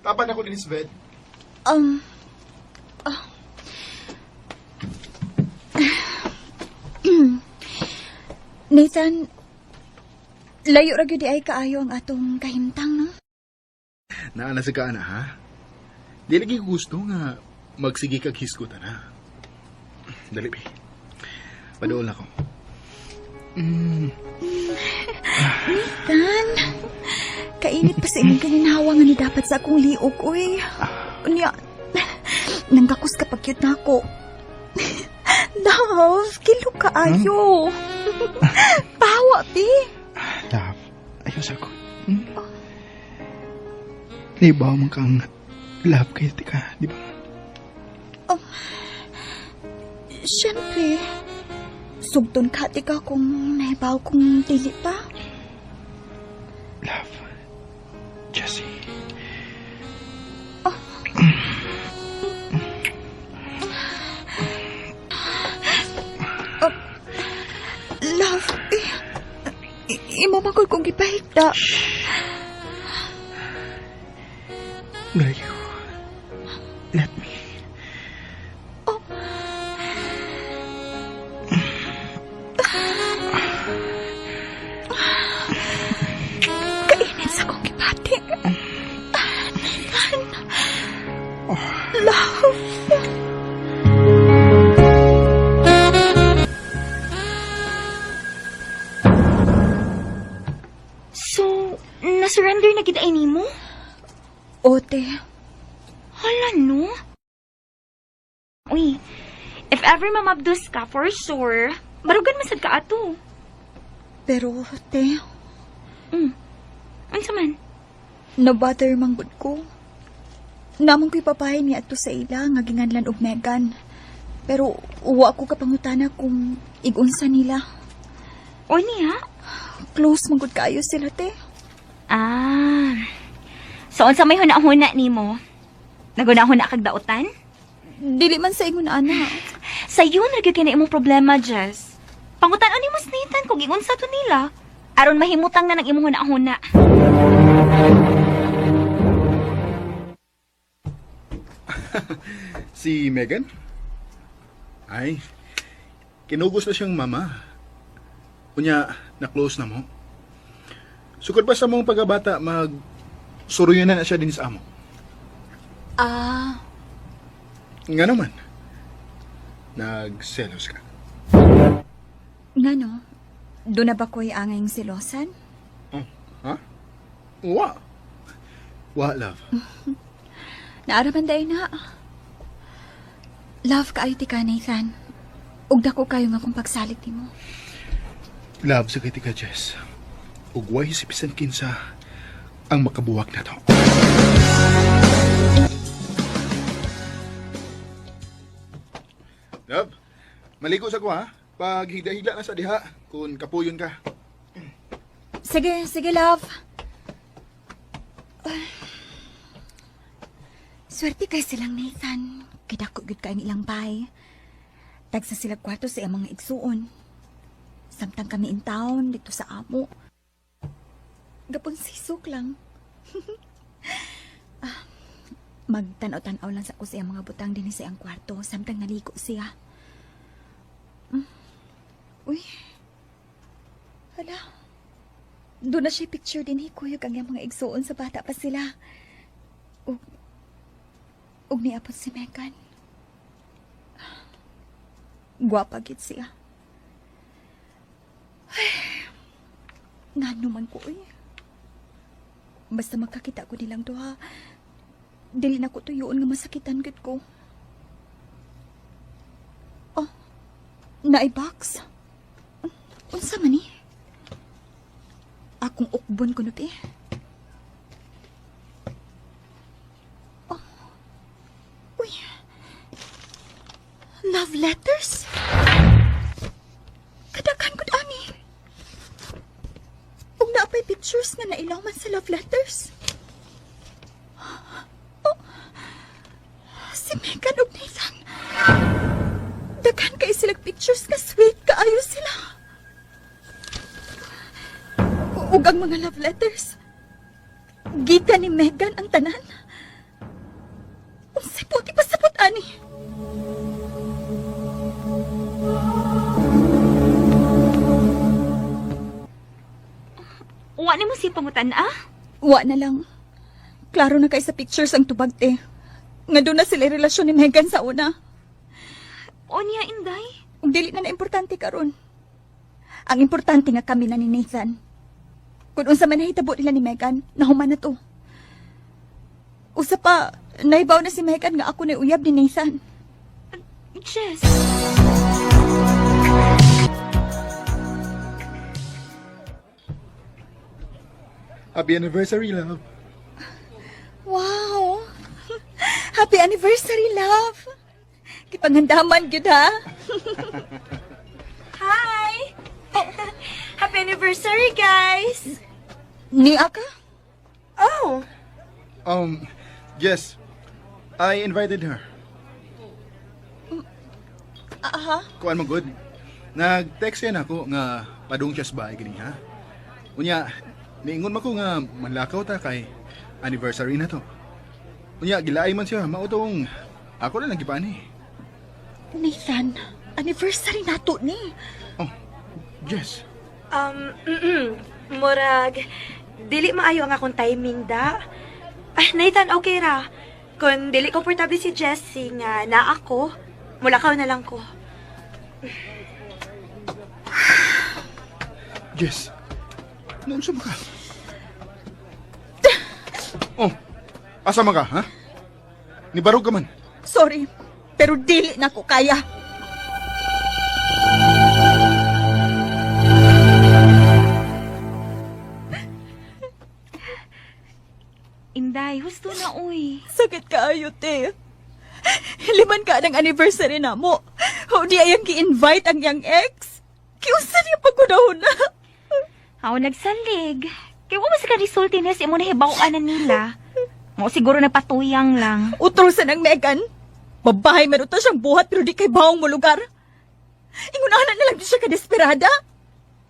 Speaker 11: Tapan ako din sa bed.
Speaker 5: Oh. Nathan, layo ra gyud di ay kaayo ang atong kahimtang, no?
Speaker 11: Naa na sa ka, ana, ha? Di lagi ko gusto nga magsige kag hisgot, ana. Dali, be. Paduol ako.
Speaker 5: Nathan, kainit pa sa imong kininhawa nga ni dapat sa akong liog, uy. Unya, nanggakus ka pag cute na ako. Love, kilo kaayo. Pawa, bi.
Speaker 11: Love, ayaw sa ko. Libaw man kang love kay tika, di ba?
Speaker 5: Oh, siyempre, sugton ka tika kung nahibaw kong dili pa.
Speaker 11: Love, Jessie.
Speaker 5: Oh. Oh, love, eh, imo man kong gipahigda.
Speaker 11: Will you let me?
Speaker 5: Oh. Kainit sa kong gibati. Nathan. Love.
Speaker 12: So, na-surrender na kita ay nimo?
Speaker 5: Ote.
Speaker 12: Hala, no? Uy, if ever mamabdos ka, for sure, barugan masad ka ato.
Speaker 5: Pero, te...
Speaker 12: Unsa man?
Speaker 5: Nabother manggod ko. Namang ko'y papahin niya ato sa ila nga ginganlan og Megan. Pero uwa ko kapangutana kung igunsa nila.
Speaker 12: O niya?
Speaker 5: Close manggod kaayo sila, te.
Speaker 12: Ah. So, unsa may huna-huna nimo? Naguna-huna kag dautan?
Speaker 5: Dili man sa ingon ana.
Speaker 12: Sa yun, ra gyud kay na imong problema, Jess. Pangutan-on nimo si Nathan kung iunsa to nila. Aron mahimutang na ng imong huna-huna.
Speaker 11: Si Megan? Ay, kinugos na siyang mama. Unya, na-close na mo. Sukod pa sa mong pagkabata, mag suruyan na siya din sa amo.
Speaker 5: Ah.
Speaker 11: Nga naman, nagselos ka.
Speaker 5: Nga no, doon na ba ko'y angayng selosan?
Speaker 11: Oh, ha? Wa. Wa, love.
Speaker 5: Naaraman dahil na. Love kaayo ti ka, Nathan. Ug dako kayo nga kung pagsalig nimo.
Speaker 11: Love sa kay tika, Jess. Ug way si bisan kinsa ang makabuwak na to. Love, maligo sa ko ha. Pag higla-higla na sa diha, kung kapuyon ka.
Speaker 5: Sige, sige, love. Swerte kay silang Nathan. Kidako gyud kay ang ilang bay. Tagsa sila kwarto sa iyang mga igsuon. Samtang kami in town dito sa amo. Gapon sisok lang. Magtanaw-tanaw lang sa ko sa iyang mga butang dinhi sa iyang kwarto samtang naligo siya. Uy. Hala. Doon na siya picture dinhi kuyog ang iyang mga igsuon sa bata pa sila. Ug niapot si Megan. Gwapa gid siya. Ay, ngano man ko eh. Basta magkakita ko nilang duha, dili na ko tuyoon nga masakitan gid ko. Oh, naay box. Unsa man ni? Akong ukbon ko no te. Oh. Uy. Love letters? Kadaghan gud ani. Ug naa pay pictures nga nailaw man sa love letters. Oh, si Megan ug Nathan. Daghan kay silang pictures nga sweet kaayo sila. Ug ang mga love letters. Gikan ni Megan ang tanan. Unsay puti pasabot ani?
Speaker 12: Wa nimo siya pangutan ah?
Speaker 5: Wa na lang. Klaro na kay sa pictures ang tubag te. Nga doon na sila relasyon ni Megan sa una.
Speaker 12: O niya, Inday.
Speaker 5: Ug dili na na importante karon. Ang importante nga kami na ni Nathan. Kung unsa man nahitabo nila ni Megan, nahuman na to. Usa pa, naibaw na si Megan nga ako na uyab ni Nathan.
Speaker 12: Jess.
Speaker 11: Happy anniversary, love.
Speaker 5: Wow! Happy anniversary, love! Kipanghandaman gyud ha.
Speaker 8: Hi! Happy anniversary, guys!
Speaker 5: Ni aka?
Speaker 8: Oh,
Speaker 11: Yes. I invited her.
Speaker 5: Aha.
Speaker 11: Kuan mo good. Nag-text yan ako nga padung siya sa bahay gini ha. Unya, niingon man ko nga manlakaw ta kay anniversary na to. Unya, gilaay man siya, mao tong ako na lang gipani.
Speaker 5: Nathan, anniversary nato ni.
Speaker 11: Oh, Jess.
Speaker 8: Murag, dili maayo ang akong timing da. Ah, Nathan, okay ra. Kung dili komportable si Jessie nga na ako, mulakaw na lang ko.
Speaker 11: Jess, noon sa ka? Oh, asa man ka, ha? Nibarog ka man.
Speaker 5: Sorry, pero dili na ko kaya.
Speaker 12: Inday, husto na, uy.
Speaker 5: Sakit kaayo, te. Liman ka ng anniversary na mo. O di ayang gi-invite ang iyang ex. Kiusa niya pagkunahuna.
Speaker 12: Aw, nagsalig. Kaya wa man sa ka-resulti niya sa imo nahibaw-an na nila. Mo siguro nagpatuyang lang.
Speaker 5: Utro sa ng Megan. Babae man uto siyang buhat pero di kay bawang mo lugar. Ingunahan na lang di siya kadesperada.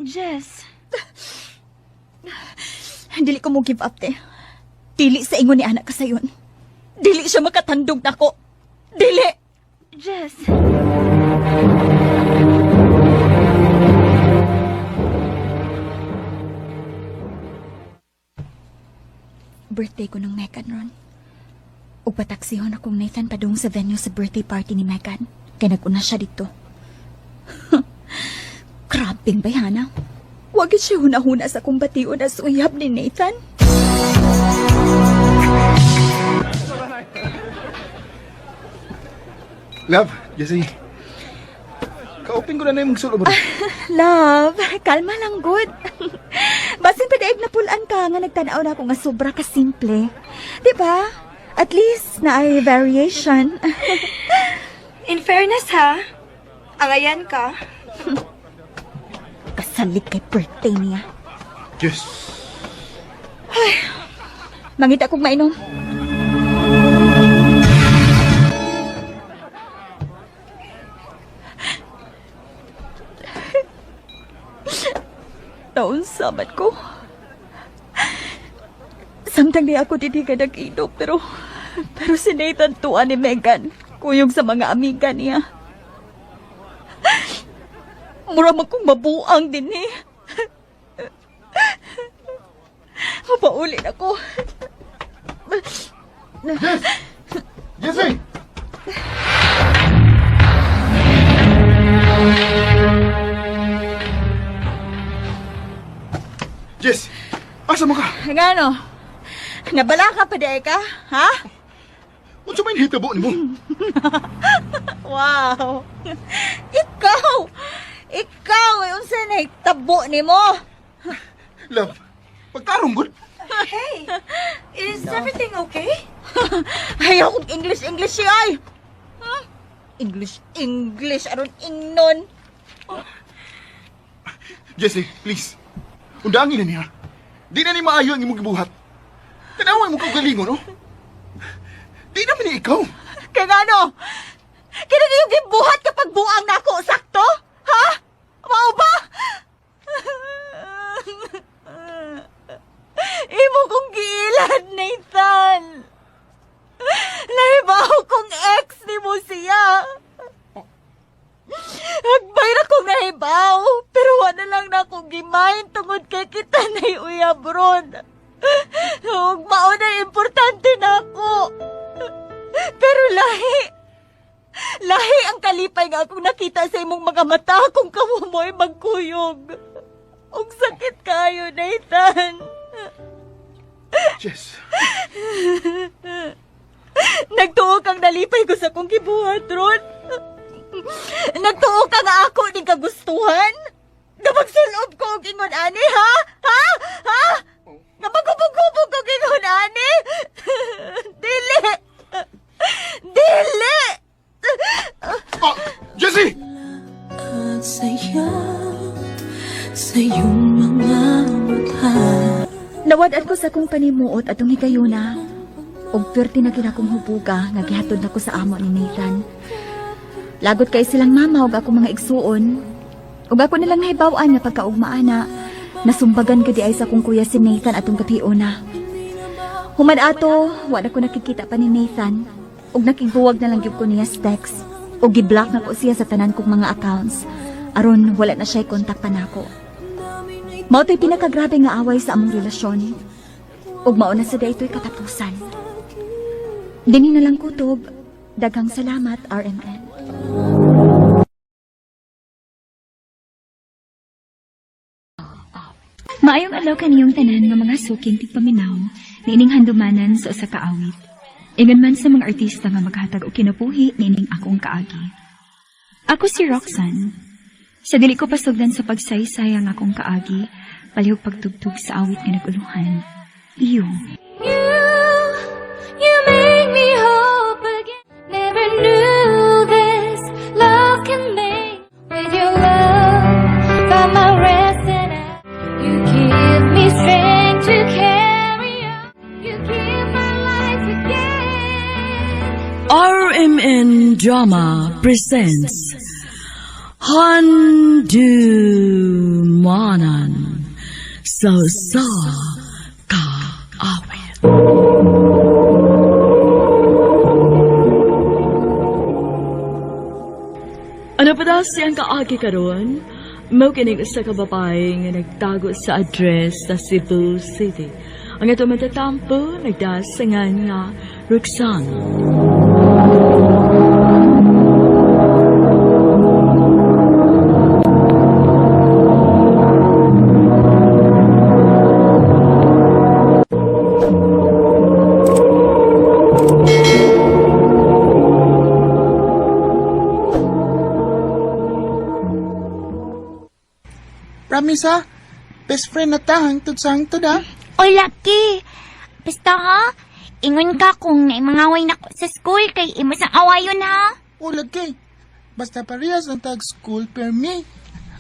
Speaker 12: Jess.
Speaker 5: Dili ko mo give up, te. Dili sa ingon ni anak ka sayon. Dili siya makatandog nako. Dili!
Speaker 12: Jess.
Speaker 5: Birthday ko ng Megan ron. Ug pataksihon akong Nathan padung sa venue sa birthday party ni Megan. Kay nag-una siya dito. Grabing bayhana. Wag siya huna-huna sa akong bation as uyab ni Nathan.
Speaker 11: Love, Jessie. Kaupin ko na na yung magsulod.
Speaker 5: Love, kalma lang good. Basin pa daig napulaan ka nga nagtanaw na ako nga sobra ka simple. Di ba? At least na ay variation.
Speaker 8: In fairness ha, angayan ka.
Speaker 5: Kasalig kay birthday niya.
Speaker 11: Yes.
Speaker 5: Ay, mangita kong mainom. Taon sabat ko. Samtang di ako didi ka nag-inom, pero Pero si Nathan tuwa ni Megan, kuyog sa mga amiga niya. Mura man kong mabuang din eh. Mapaulin ako.
Speaker 11: Jess! Jesse! Jess! Asa mo ka?
Speaker 5: Ngano? Nabala ka pa di ka? Ha?
Speaker 11: Unsa may nahitabo nimo?
Speaker 5: Wow! Ikaw! Ikaw! Eh, unsa nahitabo nimo?
Speaker 11: Love, pagtarong gud.
Speaker 8: Hey, is everything okay?
Speaker 5: Ayaw kong English, English siya ay! Hmm? English, English, aron ingnon.
Speaker 11: Jesse, please. Undangin na niya. Di na ni maayo ang imong gibuhat. Tanawa imong kaugalingon, no? Di naman ni ikaw.
Speaker 5: Kaya ngano? Kini yung gibuhat kapag buang nako sakto? Ha? Mao ba? Imo kong giilad, Nathan. Nahibaw kong ex ni mo siya. Agbay ra kong nahibaw, pero wala lang na akong gimain tungod kay kita na uyab ron. Ug mao na importante na ako. Pero lahi. Lahi ang kalipay nga akong nakita sa imong mga mata kung kamo mo'y magkuyog. Ug sakit kayo, Nathan.
Speaker 11: Jess.
Speaker 5: Nagtuo kang nalipay ko sa akong gibuhat, Ron. Nagtuo ka nga ako ning kagustuhan. Nga magsulob ko og ingon ani, ha? Ha? Ha? Nga maghubog-hubog ko og ingon ani? Dili! Dili!
Speaker 11: Oh, Jesse!
Speaker 13: At saya sa iyong mga mata.
Speaker 5: Nawad-an ko sa akong panimuot atong higayuna. Og perti na kinakong hubuga nga gihatod nako sa amo ni Nathan. Lagot kay silang mama ug akong mga igsuon. Ug ako nilang nahibaw-an nga pagkaugmaana, nasumbagan ko di ay sa akong kuya si Nathan atong gabiuna. Human ato, wa na ko nakikita pa ni Nathan. Ug nakigbuwag na lang gyud ko niya sa text. Ug gi-block na ko siya sa tanan kong mga accounts. Aron wala na siya kontak pa nako. Mao to'y pinakagrabe nga away sa among relasyon. Ug mao na sa daytoy katapusan. Dinhi na lang kutob. Daghang salamat, RMN.
Speaker 12: Maayong adlaw kaniyong tanan nga mga suking tigpaminaw niining handumanan sa usa ka awit. Ingon man sa mga artista nga maghatag og kinabuhi niining akong kaagi. Ako si Roxanne. Sa dili ko pasugdan sa pagsaysay ang akong kaagi, palihog pagtugtog sa awit nga naguluhan. Iyo.
Speaker 13: You make me hope again. Never knew this love can make. With your love, found my rest and you give me strength to carry on. You give my life again.
Speaker 1: RMN Drama presents Handumanan sa Usa Ka Awit. Ano pa daw siyang kaagi karon? Mao kining usa ka babae nga nagtago sa address sa Cebu City. Ang ato matatampo nagdasangan nga Roxanne.
Speaker 14: Promise ha? Best friend na ta hangtod sa hangtod ha?
Speaker 15: Oy, Lucky! Basta ha? Ingon ka kung naimangaway na ko sa school kay imo sang awayon ha?
Speaker 14: O lagi. Basta parehas ang tag school per me.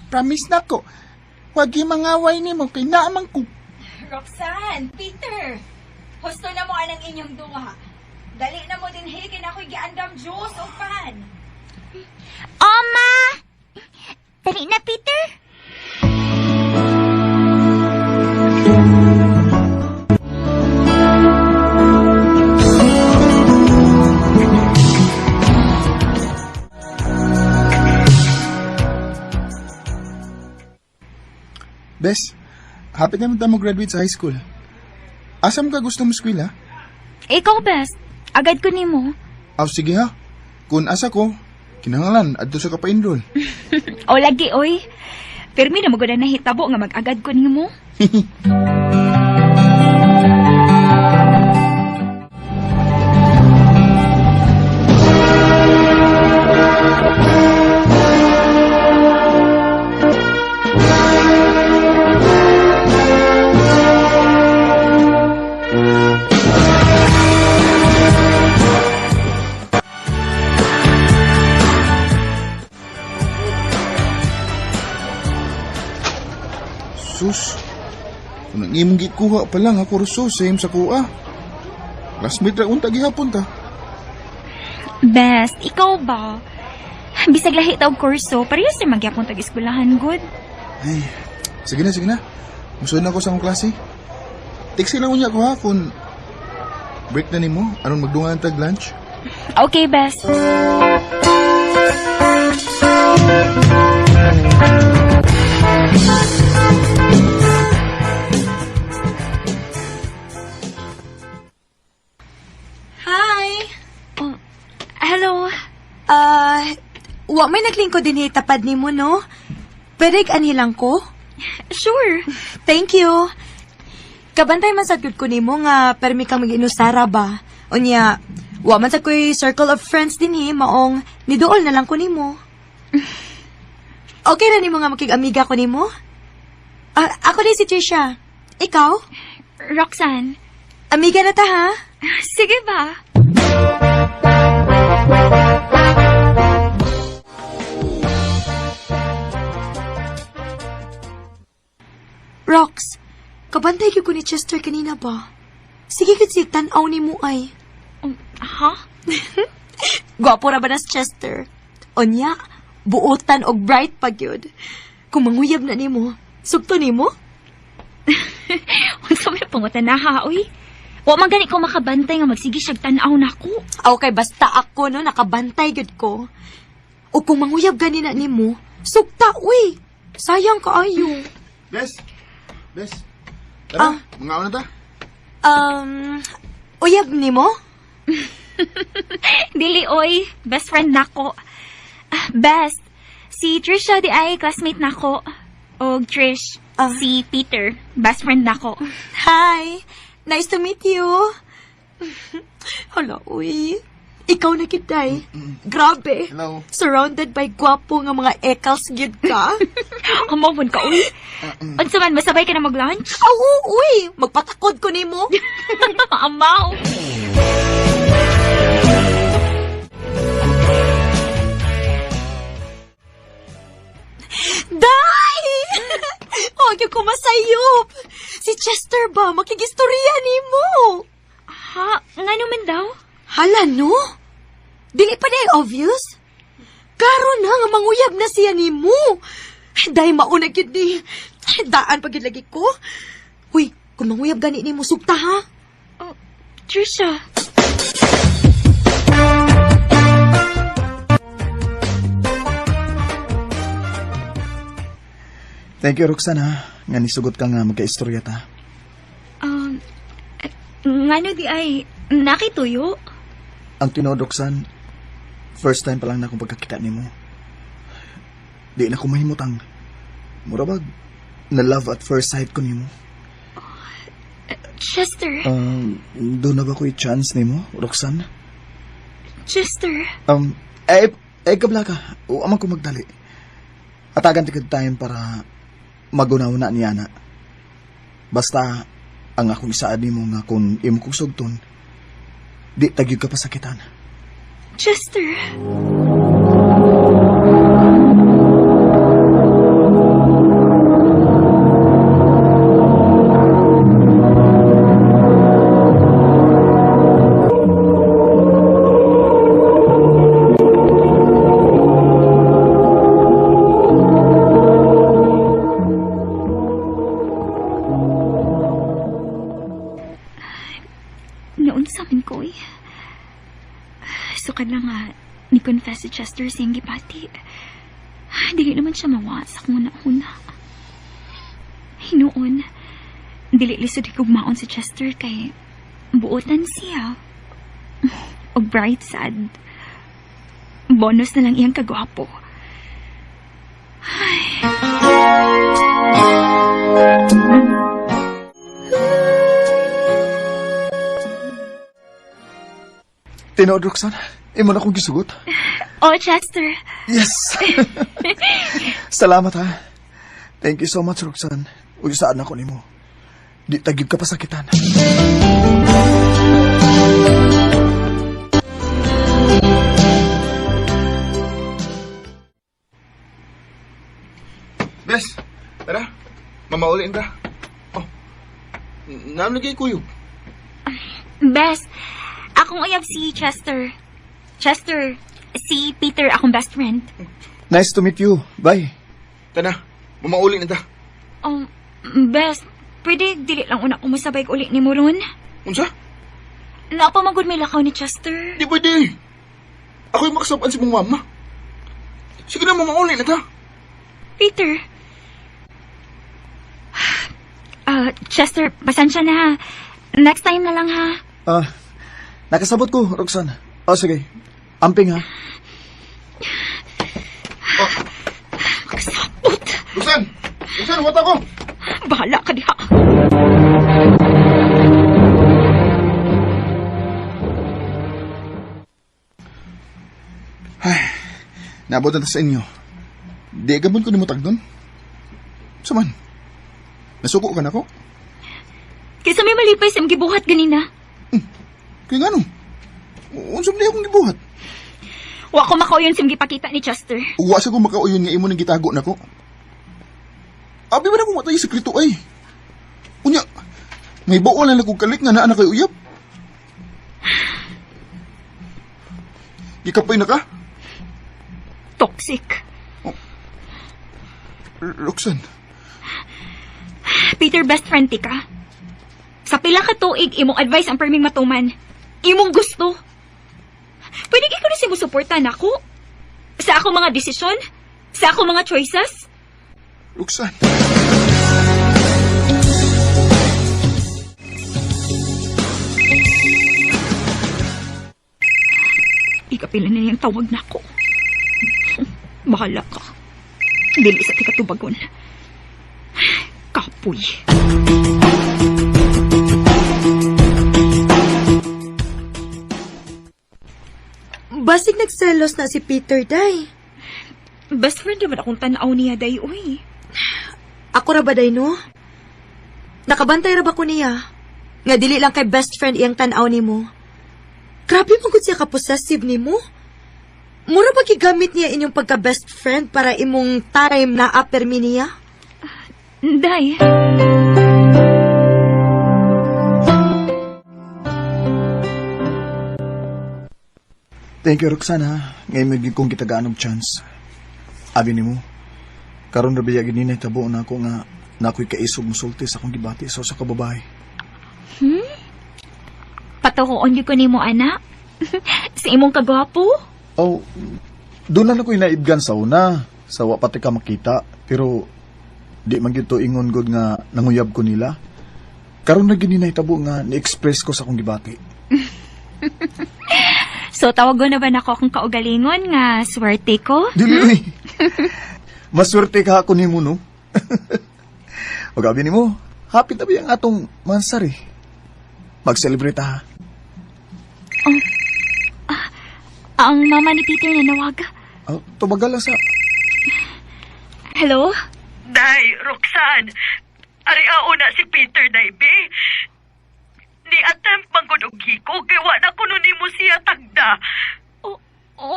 Speaker 14: Promise na ko. Wag yung mangaway nimo kay naamang ko.
Speaker 5: Roxanne, Peter, husto na mo anang inyong duha. Dali na mo din kay na ako'y giandam juice o pan.
Speaker 15: Oma! Dali na, Peter!
Speaker 11: Bes, hapit naman tayo mo-graduate sa high school. Asam ka gusto mo eskwela?
Speaker 12: Ikaw, best. Agad ko nimo.
Speaker 11: Aw, sige ha. Kung asa ko, kinahanglan adto sa ka pa-enroll.
Speaker 12: O lagi, oy. Pirmi na magod na hitabo nga mag-agad ko nimo.
Speaker 11: Sus, kung ang imong gikuha pa lang ha kurso, same sa kuha. Classmate ra unta gihapon ta.
Speaker 12: Best, ikaw ba? Bisag lahi ta og kurso, parehas ra magyapon tag eskwelahan gud.
Speaker 11: Ay, sige na, sige na. Musunod na ko sa akong klase. Text lang unya ko ha kung break na nimo aron magdungan tag lunch.
Speaker 12: Okay, best.
Speaker 8: Hi!
Speaker 12: Oh, hello.
Speaker 8: Wa may naglingkod din tapad nimo, no? Pwede anhilang ko?
Speaker 12: Sure.
Speaker 8: Thank you. Kabantay man sad gud ko nimo nga permi kang mag-inusara ba. Unya, wa man sad ko'y circle of friends dinhi maong niduol na lang ko nimo. Okay ra nimo nga makig-amiga ko nimo? Ah, ako din si Trisha. Ikaw?
Speaker 12: Roxanne.
Speaker 8: Amiga na ta ha?
Speaker 12: Sige ba?
Speaker 8: Rox, kabantay gyud ko ni Chester kanina ba? Sige gud siya tan-aw nimo ay.
Speaker 12: Ha?
Speaker 8: Gwapo ra ba na si Chester? Unya, buotan og bright pa gyud. Kung manguyab na nimo, sugto nimo?
Speaker 12: Unsa may pangutan na ha, oy? Wa man gani ko makabantay nga magsige siyag tan-aw nako.
Speaker 8: Okay, basta ako no nakabantay gyud ko. O kung manguyab gani na nimo, sugta uy. Sayang kaayo.
Speaker 11: Bes, bes. Tara, mga na ta.
Speaker 8: Uyab nimo?
Speaker 12: Dili oy, best friend nako. Ah, best. Si Trisha di ay classmate nako. Og Trish, si Peter, best friend nako.
Speaker 8: Hi! Nice to meet you. Hala, uy. Ikaw na kitay. Grabe.
Speaker 11: Hello.
Speaker 8: Surrounded by gwapo nga mga ekals gyud ka.
Speaker 12: Kamawon ka, uy. Unsa man, masabay ka na mag-lunch?
Speaker 8: Oo, uy. Magpatakod ko nimo.
Speaker 12: Amaw.
Speaker 8: Day! Huwag yung kumasayop. Si Chester ba? Makigistorya nimo.
Speaker 12: Ha? Ngano man daw?
Speaker 8: Hala, no? Dili pa di obvious? Klaro na nga manguyab na siya nimo. Day, mauna gyud ni. Daan pa gyud lagi ko. Uy, kung manguyab gani nimo sugta ha.
Speaker 12: Oh, Trisha.
Speaker 3: Thank you, Roxanne, ha. Nga nisugot ka nga magkaistorya ta.
Speaker 12: Ngano di ay nakituyo?
Speaker 3: Ang tinuod, Roxanne, first time pa lang na akong pagkakita nimo. Di na ko mahimutang. Mura bag, na love at first sight ko nimo.
Speaker 12: Chester.
Speaker 3: Doon na ba ko'y chance nimo, Roxanne?
Speaker 12: Chester.
Speaker 3: Kabla ka. O, amang ko magdali. Atagan ti time para magunaw na niya na. Basta, ang akong isaad nimo nga kung imo kong sugton, di tagyog ka pasakitan.
Speaker 12: Chester. Noon sa amin ko eh. Sukad lang nga, ni-confess si Chester sa iyang gipati. Dili naman siya mawa sa kung una-una. Hinuon. Dili lisod higugmaon si Chester kay buotan siya. Og bright sad. Bonus na lang iyang kagwapo.
Speaker 3: Tinuod, Roxanne. Imo na akong gisugot.
Speaker 12: Oh, Chester.
Speaker 3: Yes! Salamat, ha. Thank you so much, Roxanne. Uy, saan ako nimo? Di tagib ka pasakitan.
Speaker 11: Bes, tara. Mamaulin ka. Oh, naam lagi kuyog.
Speaker 12: Best, akong uyab si Chester. Chester, si Peter akong best friend.
Speaker 3: Nice to meet you. Bye.
Speaker 11: Tana, mamauli na ta.
Speaker 12: Best, pwede dili lang una kumusabay uli ni mo ron?
Speaker 11: Unsa?
Speaker 12: Napamagod may lakaw ni Chester.
Speaker 11: Di pwede. Ako'y makasapan si mong mama. Sige na, mamauli na ta.
Speaker 12: Peter. Chester, pasensya na ha. Next time na lang ha.
Speaker 3: Ah, nakasabot ko, Roxanne. Oh, sige. Amping, ha.
Speaker 12: Makasabot.
Speaker 11: Roxanne! Roxanne, wata ko!
Speaker 12: Bahala ka diha.
Speaker 11: Ay, naabot na ta sa inyo. Di gamon ko ni mo tagdon. Saman? Nasuko ka na ko?
Speaker 12: Kaysa may malipay sa imong gibuhat ganina.
Speaker 11: Kaya nga no? Unsa man akong gibuhat?
Speaker 12: Wa ko makauyon sa imong gipakita ni Chester.
Speaker 11: Wa sa ko makauyon nga imo nang gitago nako. Abi ba na kung watay sekreto ay? Unya, may buo na lang kong kalik nga naa na kay uyab. Gikapoy na ka?
Speaker 12: Toxic.
Speaker 11: Oh. Roxanne.
Speaker 12: Peter, best friend ti ka. Sa pila ka tuig, imong advice ang perming matuman. Imong gusto. Pwede ikaw na simusuporta nako? Sa ako mga desisyon? Sa ako mga choices?
Speaker 11: Roxanne.
Speaker 12: Ikapila na niyang tawag nako. Bahala ka. Dili sa tikatubagon. Kapoy.
Speaker 8: Basig nagselos na si Peter, day.
Speaker 12: Best friend naman akong tanaw niya, day, uy.
Speaker 8: Ako ra ba, day, no? Nakabantay ra ba ko niya? Nga dili lang kay best friend iyang tanaw nimo. Grabe man gud siya ka-possessive nimo. Mura ba gigamit niya inyong pagka-best friend para imong time na apermi niya?
Speaker 12: Day.
Speaker 3: Thank you, Roxanne, ha. Ngayon may kong kitagaan og chance. Abi nimo, karon ra biya gini nahitabo na ako nga na ako'y kaisog musulti sa akong gibati sa usa ka babae.
Speaker 12: Patukoon gyud ko nimo, anak. Sa imong kagwapo.
Speaker 3: Oh, doon na ako'y naibgan sa una. Sa wa pati ka makita. Pero di man gyud to ingon gud nga nanguyab ko nila. Karon na gini nahitabo nga ni-express ko sa akong gibati.
Speaker 12: So, tawagon na ba nako akong kaugalingon nga swerte ko?
Speaker 3: Dili, uy. Maswerte ka ako nimo, no? O gabi nimo, happy tabi ang atong mansari. Mag-celebrate ha.
Speaker 12: Oh, ang mama ni Peter na nawag.
Speaker 3: Oh, tubagal lang sa...
Speaker 12: Hello?
Speaker 7: Day, Roxanne. Ari na si Peter, day, be. Ni attempt man gud og hiko kay wa na kuno nimo siya tagda.
Speaker 12: O,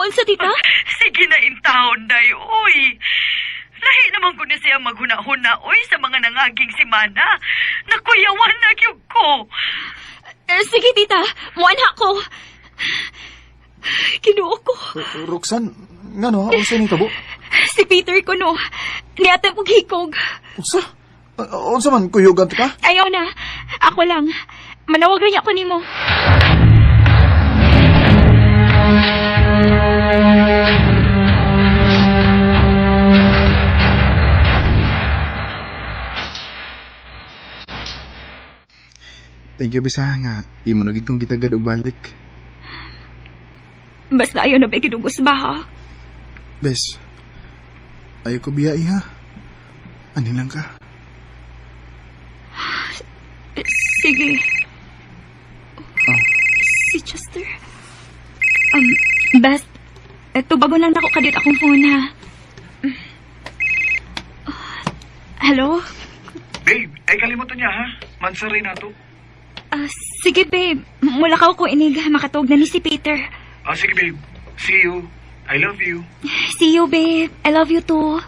Speaker 12: unsa tita?
Speaker 7: Sige na in town, day, uy. Lahi naman gud ni siya maghuna-huna, uy, sa mga nangaging simana. Nakuyawan na gyud ko.
Speaker 12: Sige, tita. Muanha ko. Kinuo ko.
Speaker 3: Roxanne, ngano ha? Unsa ni tabo?
Speaker 12: Si Peter kuno. Ni attempt og hikog.
Speaker 3: Unsa? Unsa man kuyugan ka?
Speaker 12: Ayaw na. Ako lang. Manawag rin ako nimo.
Speaker 11: Thank you, bisa nga. Imo na gid kong gitagad og balik.
Speaker 5: Basta ayaw na ba ginugos ba ha?
Speaker 11: Bes, ayaw ko biya ha. Ani lang ka.
Speaker 5: Sige.
Speaker 11: Oh.
Speaker 5: Si Chester. Best, eto bago lang nako kadit akong phone ha. Hello?
Speaker 16: Babe, ay kalimutan niya ha. Mansaray na to.
Speaker 5: Sige babe, mula ka ko inig makatog na ni si Peter.
Speaker 16: Ah, sige babe. See you. I love you.
Speaker 5: See you babe, I love you too.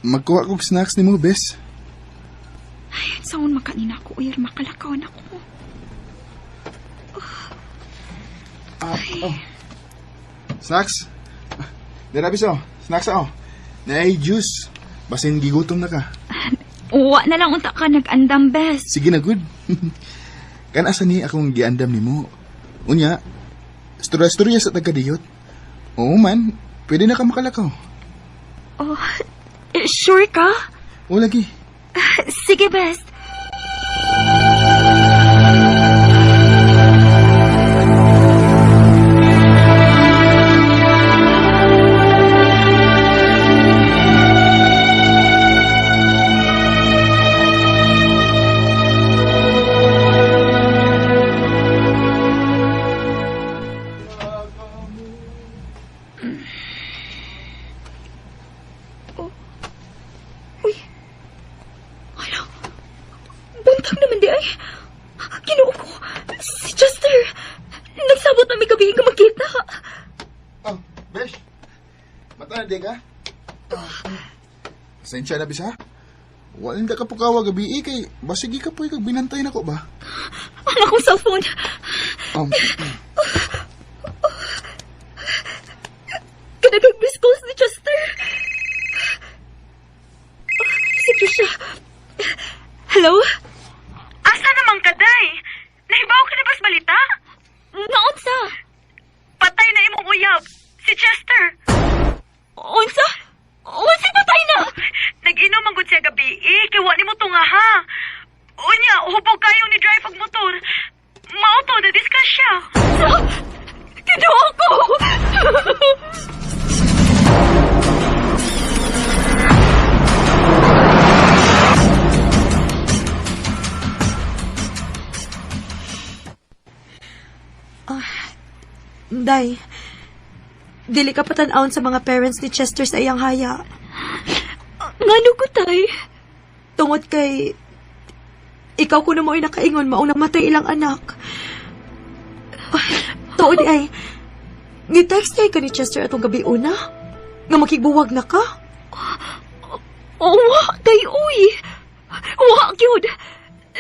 Speaker 11: Magkuha kog snacks nimo, bes.
Speaker 5: Ay, saon makanina ko, uyar makalakaw na ko.
Speaker 11: Oh. Snacks? Dara biso, snacks ako. Naay juice. Basin gigutom na ka.
Speaker 5: Uwa na lang unta ka nag-andam, bes.
Speaker 11: Sige na, good. Kan asa ni akong giandam nimo. Unya, istorya-istorya sa tagadiyot. Oo man, pwede na ka makalakaw.
Speaker 5: Oh, sure ka?
Speaker 11: O lagi.
Speaker 5: Sige, best. Buntag naman di ay. Ginoo ko. Si Chester. Nagsabot na may gabi nga magkita.
Speaker 11: Oh, Besh. Mata na di ka? Pasensya na, bisa. Wala ka pukawa gabi kay basigi ka po kag binantay na ko ba?
Speaker 5: Ang akong cellphone. Kanagag miss calls ni Chester. Oh, si Trisha. Hello?
Speaker 7: Asa naman ka, day? Nahibaw ka na ba's balita?
Speaker 5: Naunsa?
Speaker 7: Patay na imong uyab, si Chester.
Speaker 5: Unsa? Unsa patay na?
Speaker 7: Nag-inom ang gud siya gabi, eh, kay wa nimo tunga ha. Unya, hubog kayo ni drive og motor. Mao to, na-discuss siya.
Speaker 5: Kinuha ko!
Speaker 8: Day, dili ka patan-awon sa mga parents ni Chester sa iyang haya.
Speaker 5: Ngano ko, tay?
Speaker 8: Tungod kay ikaw kuno mo'y nakaingon maong namatay ilang anak. Tuod ay, ni-text niya ka ni Chester atong gabi una? Nga makigbuwag na ka?
Speaker 5: Oo, day, uy! Wa, gyud!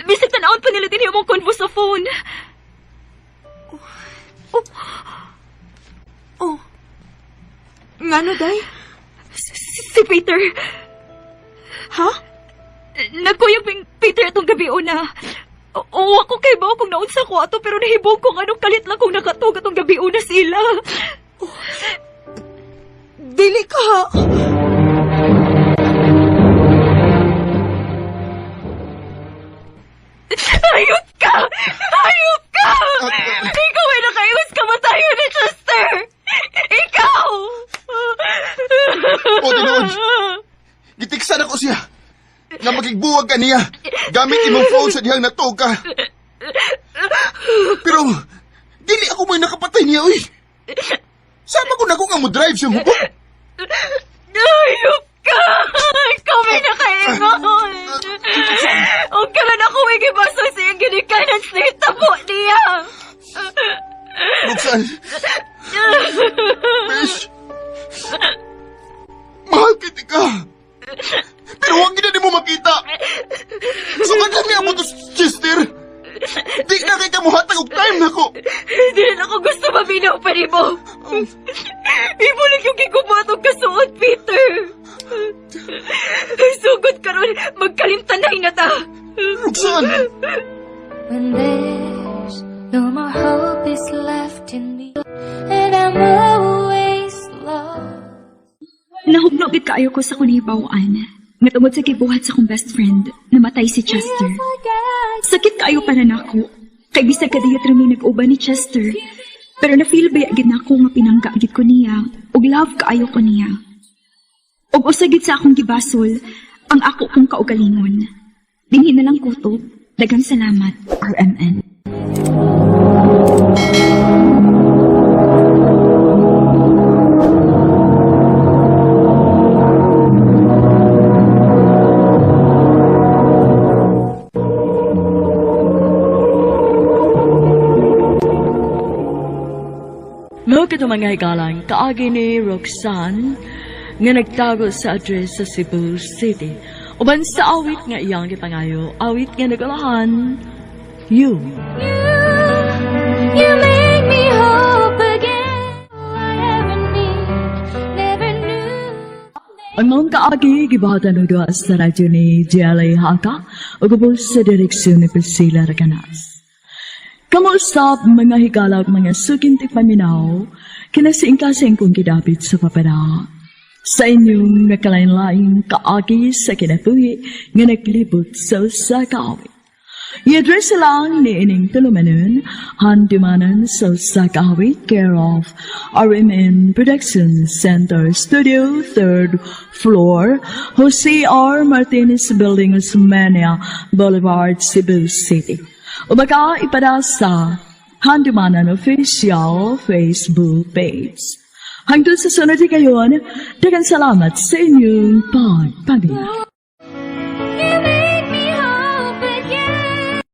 Speaker 5: Bisag tan-awon pa nila din yung mong convo sa phone.
Speaker 8: Oh. Oh. Ngano, day?
Speaker 5: Si Peter.
Speaker 8: Ha?
Speaker 5: Nagkuyog ming Peter atong gabi una. Oo, ako kay ba kung naunsa ko ato pero nahibog kong anong kalit lang kung nakatug atong gabi una sila.
Speaker 8: Oh. Dili ka!
Speaker 5: Ayot ka! Ayot ka! Ikaw ay nakaiwas kamatayon ni Chester! Ikaw!
Speaker 11: O, tinuod! Gitiksan ako siya! Nga magigbuwag ka niya! Gamit imong phone sa dihang natuog ka! Pero, dili ako may nakapatay niya, uy! Sama ko na ko nga mo drive sa hubog!
Speaker 5: Ayop ka! Ikaw may nakaingon! O karon ako may gibaso sa iyang ginikanan sa itabo niya!
Speaker 11: Roxanne! Besh! Mahal kita ka! Pero huwag gina mo makita! Sukad lang niya mo to, Chester! Di na kay kamuhatag og time nako!
Speaker 5: Hindi na ako gusto maminaw pa nimo. Imo lang yung gigubat og kasuot, Peter. Sugod karon magkalimtanay na ta.
Speaker 11: Roxanne!
Speaker 13: When there's no more hope is left in me, and I'm always lost.
Speaker 5: kaayo ko sa akong nahibaw-an nga tungod sa gibuhat sa akong best friend, namatay si Chester. Sakit kaayo para nako. Kay bisag kadiyot ra mi nag-uban ni Chester. Pero na-feel ba gid nako nga pinangga gid ko niya ug love kaayo ko niya. Ug usa gid sa akong gibasol ang ako kong kaugalingon. Dinhi na lang kutob. Daghang salamat, RMN.
Speaker 1: Mao kato mga higalang kaagi ni Roxanne nga nagtago sa address sa Cebu City. Uban sa awit nga iyang gipangayo, awit nga nagulahan, You.
Speaker 13: You make me hope again. I ever need, never knew.
Speaker 1: Ang maong kaagi gibahatan og duha sa radyo ni Jelly Haka ug ubos sa direksyon ni Priscilla Raganas. Kamusta mga higala ug mga suking tigpaminaw, kinasiing-kasing kong gidapit sa papada. Sa inyong nakalain-laing kaagi sa kinabuhi nga naglibot sa usa ka awit. I-address lang ni ining tulumanon, handumanan sa usa ka awit, care of RMN Production Center Studio, 3rd floor, Jose R. Martinez Building, Osmeña Boulevard, Cebu City. O baka ipada sa Handumanan Official Facebook page. Hangtod sa sunod kayon, daghang salamat sa inyong pagpaminaw.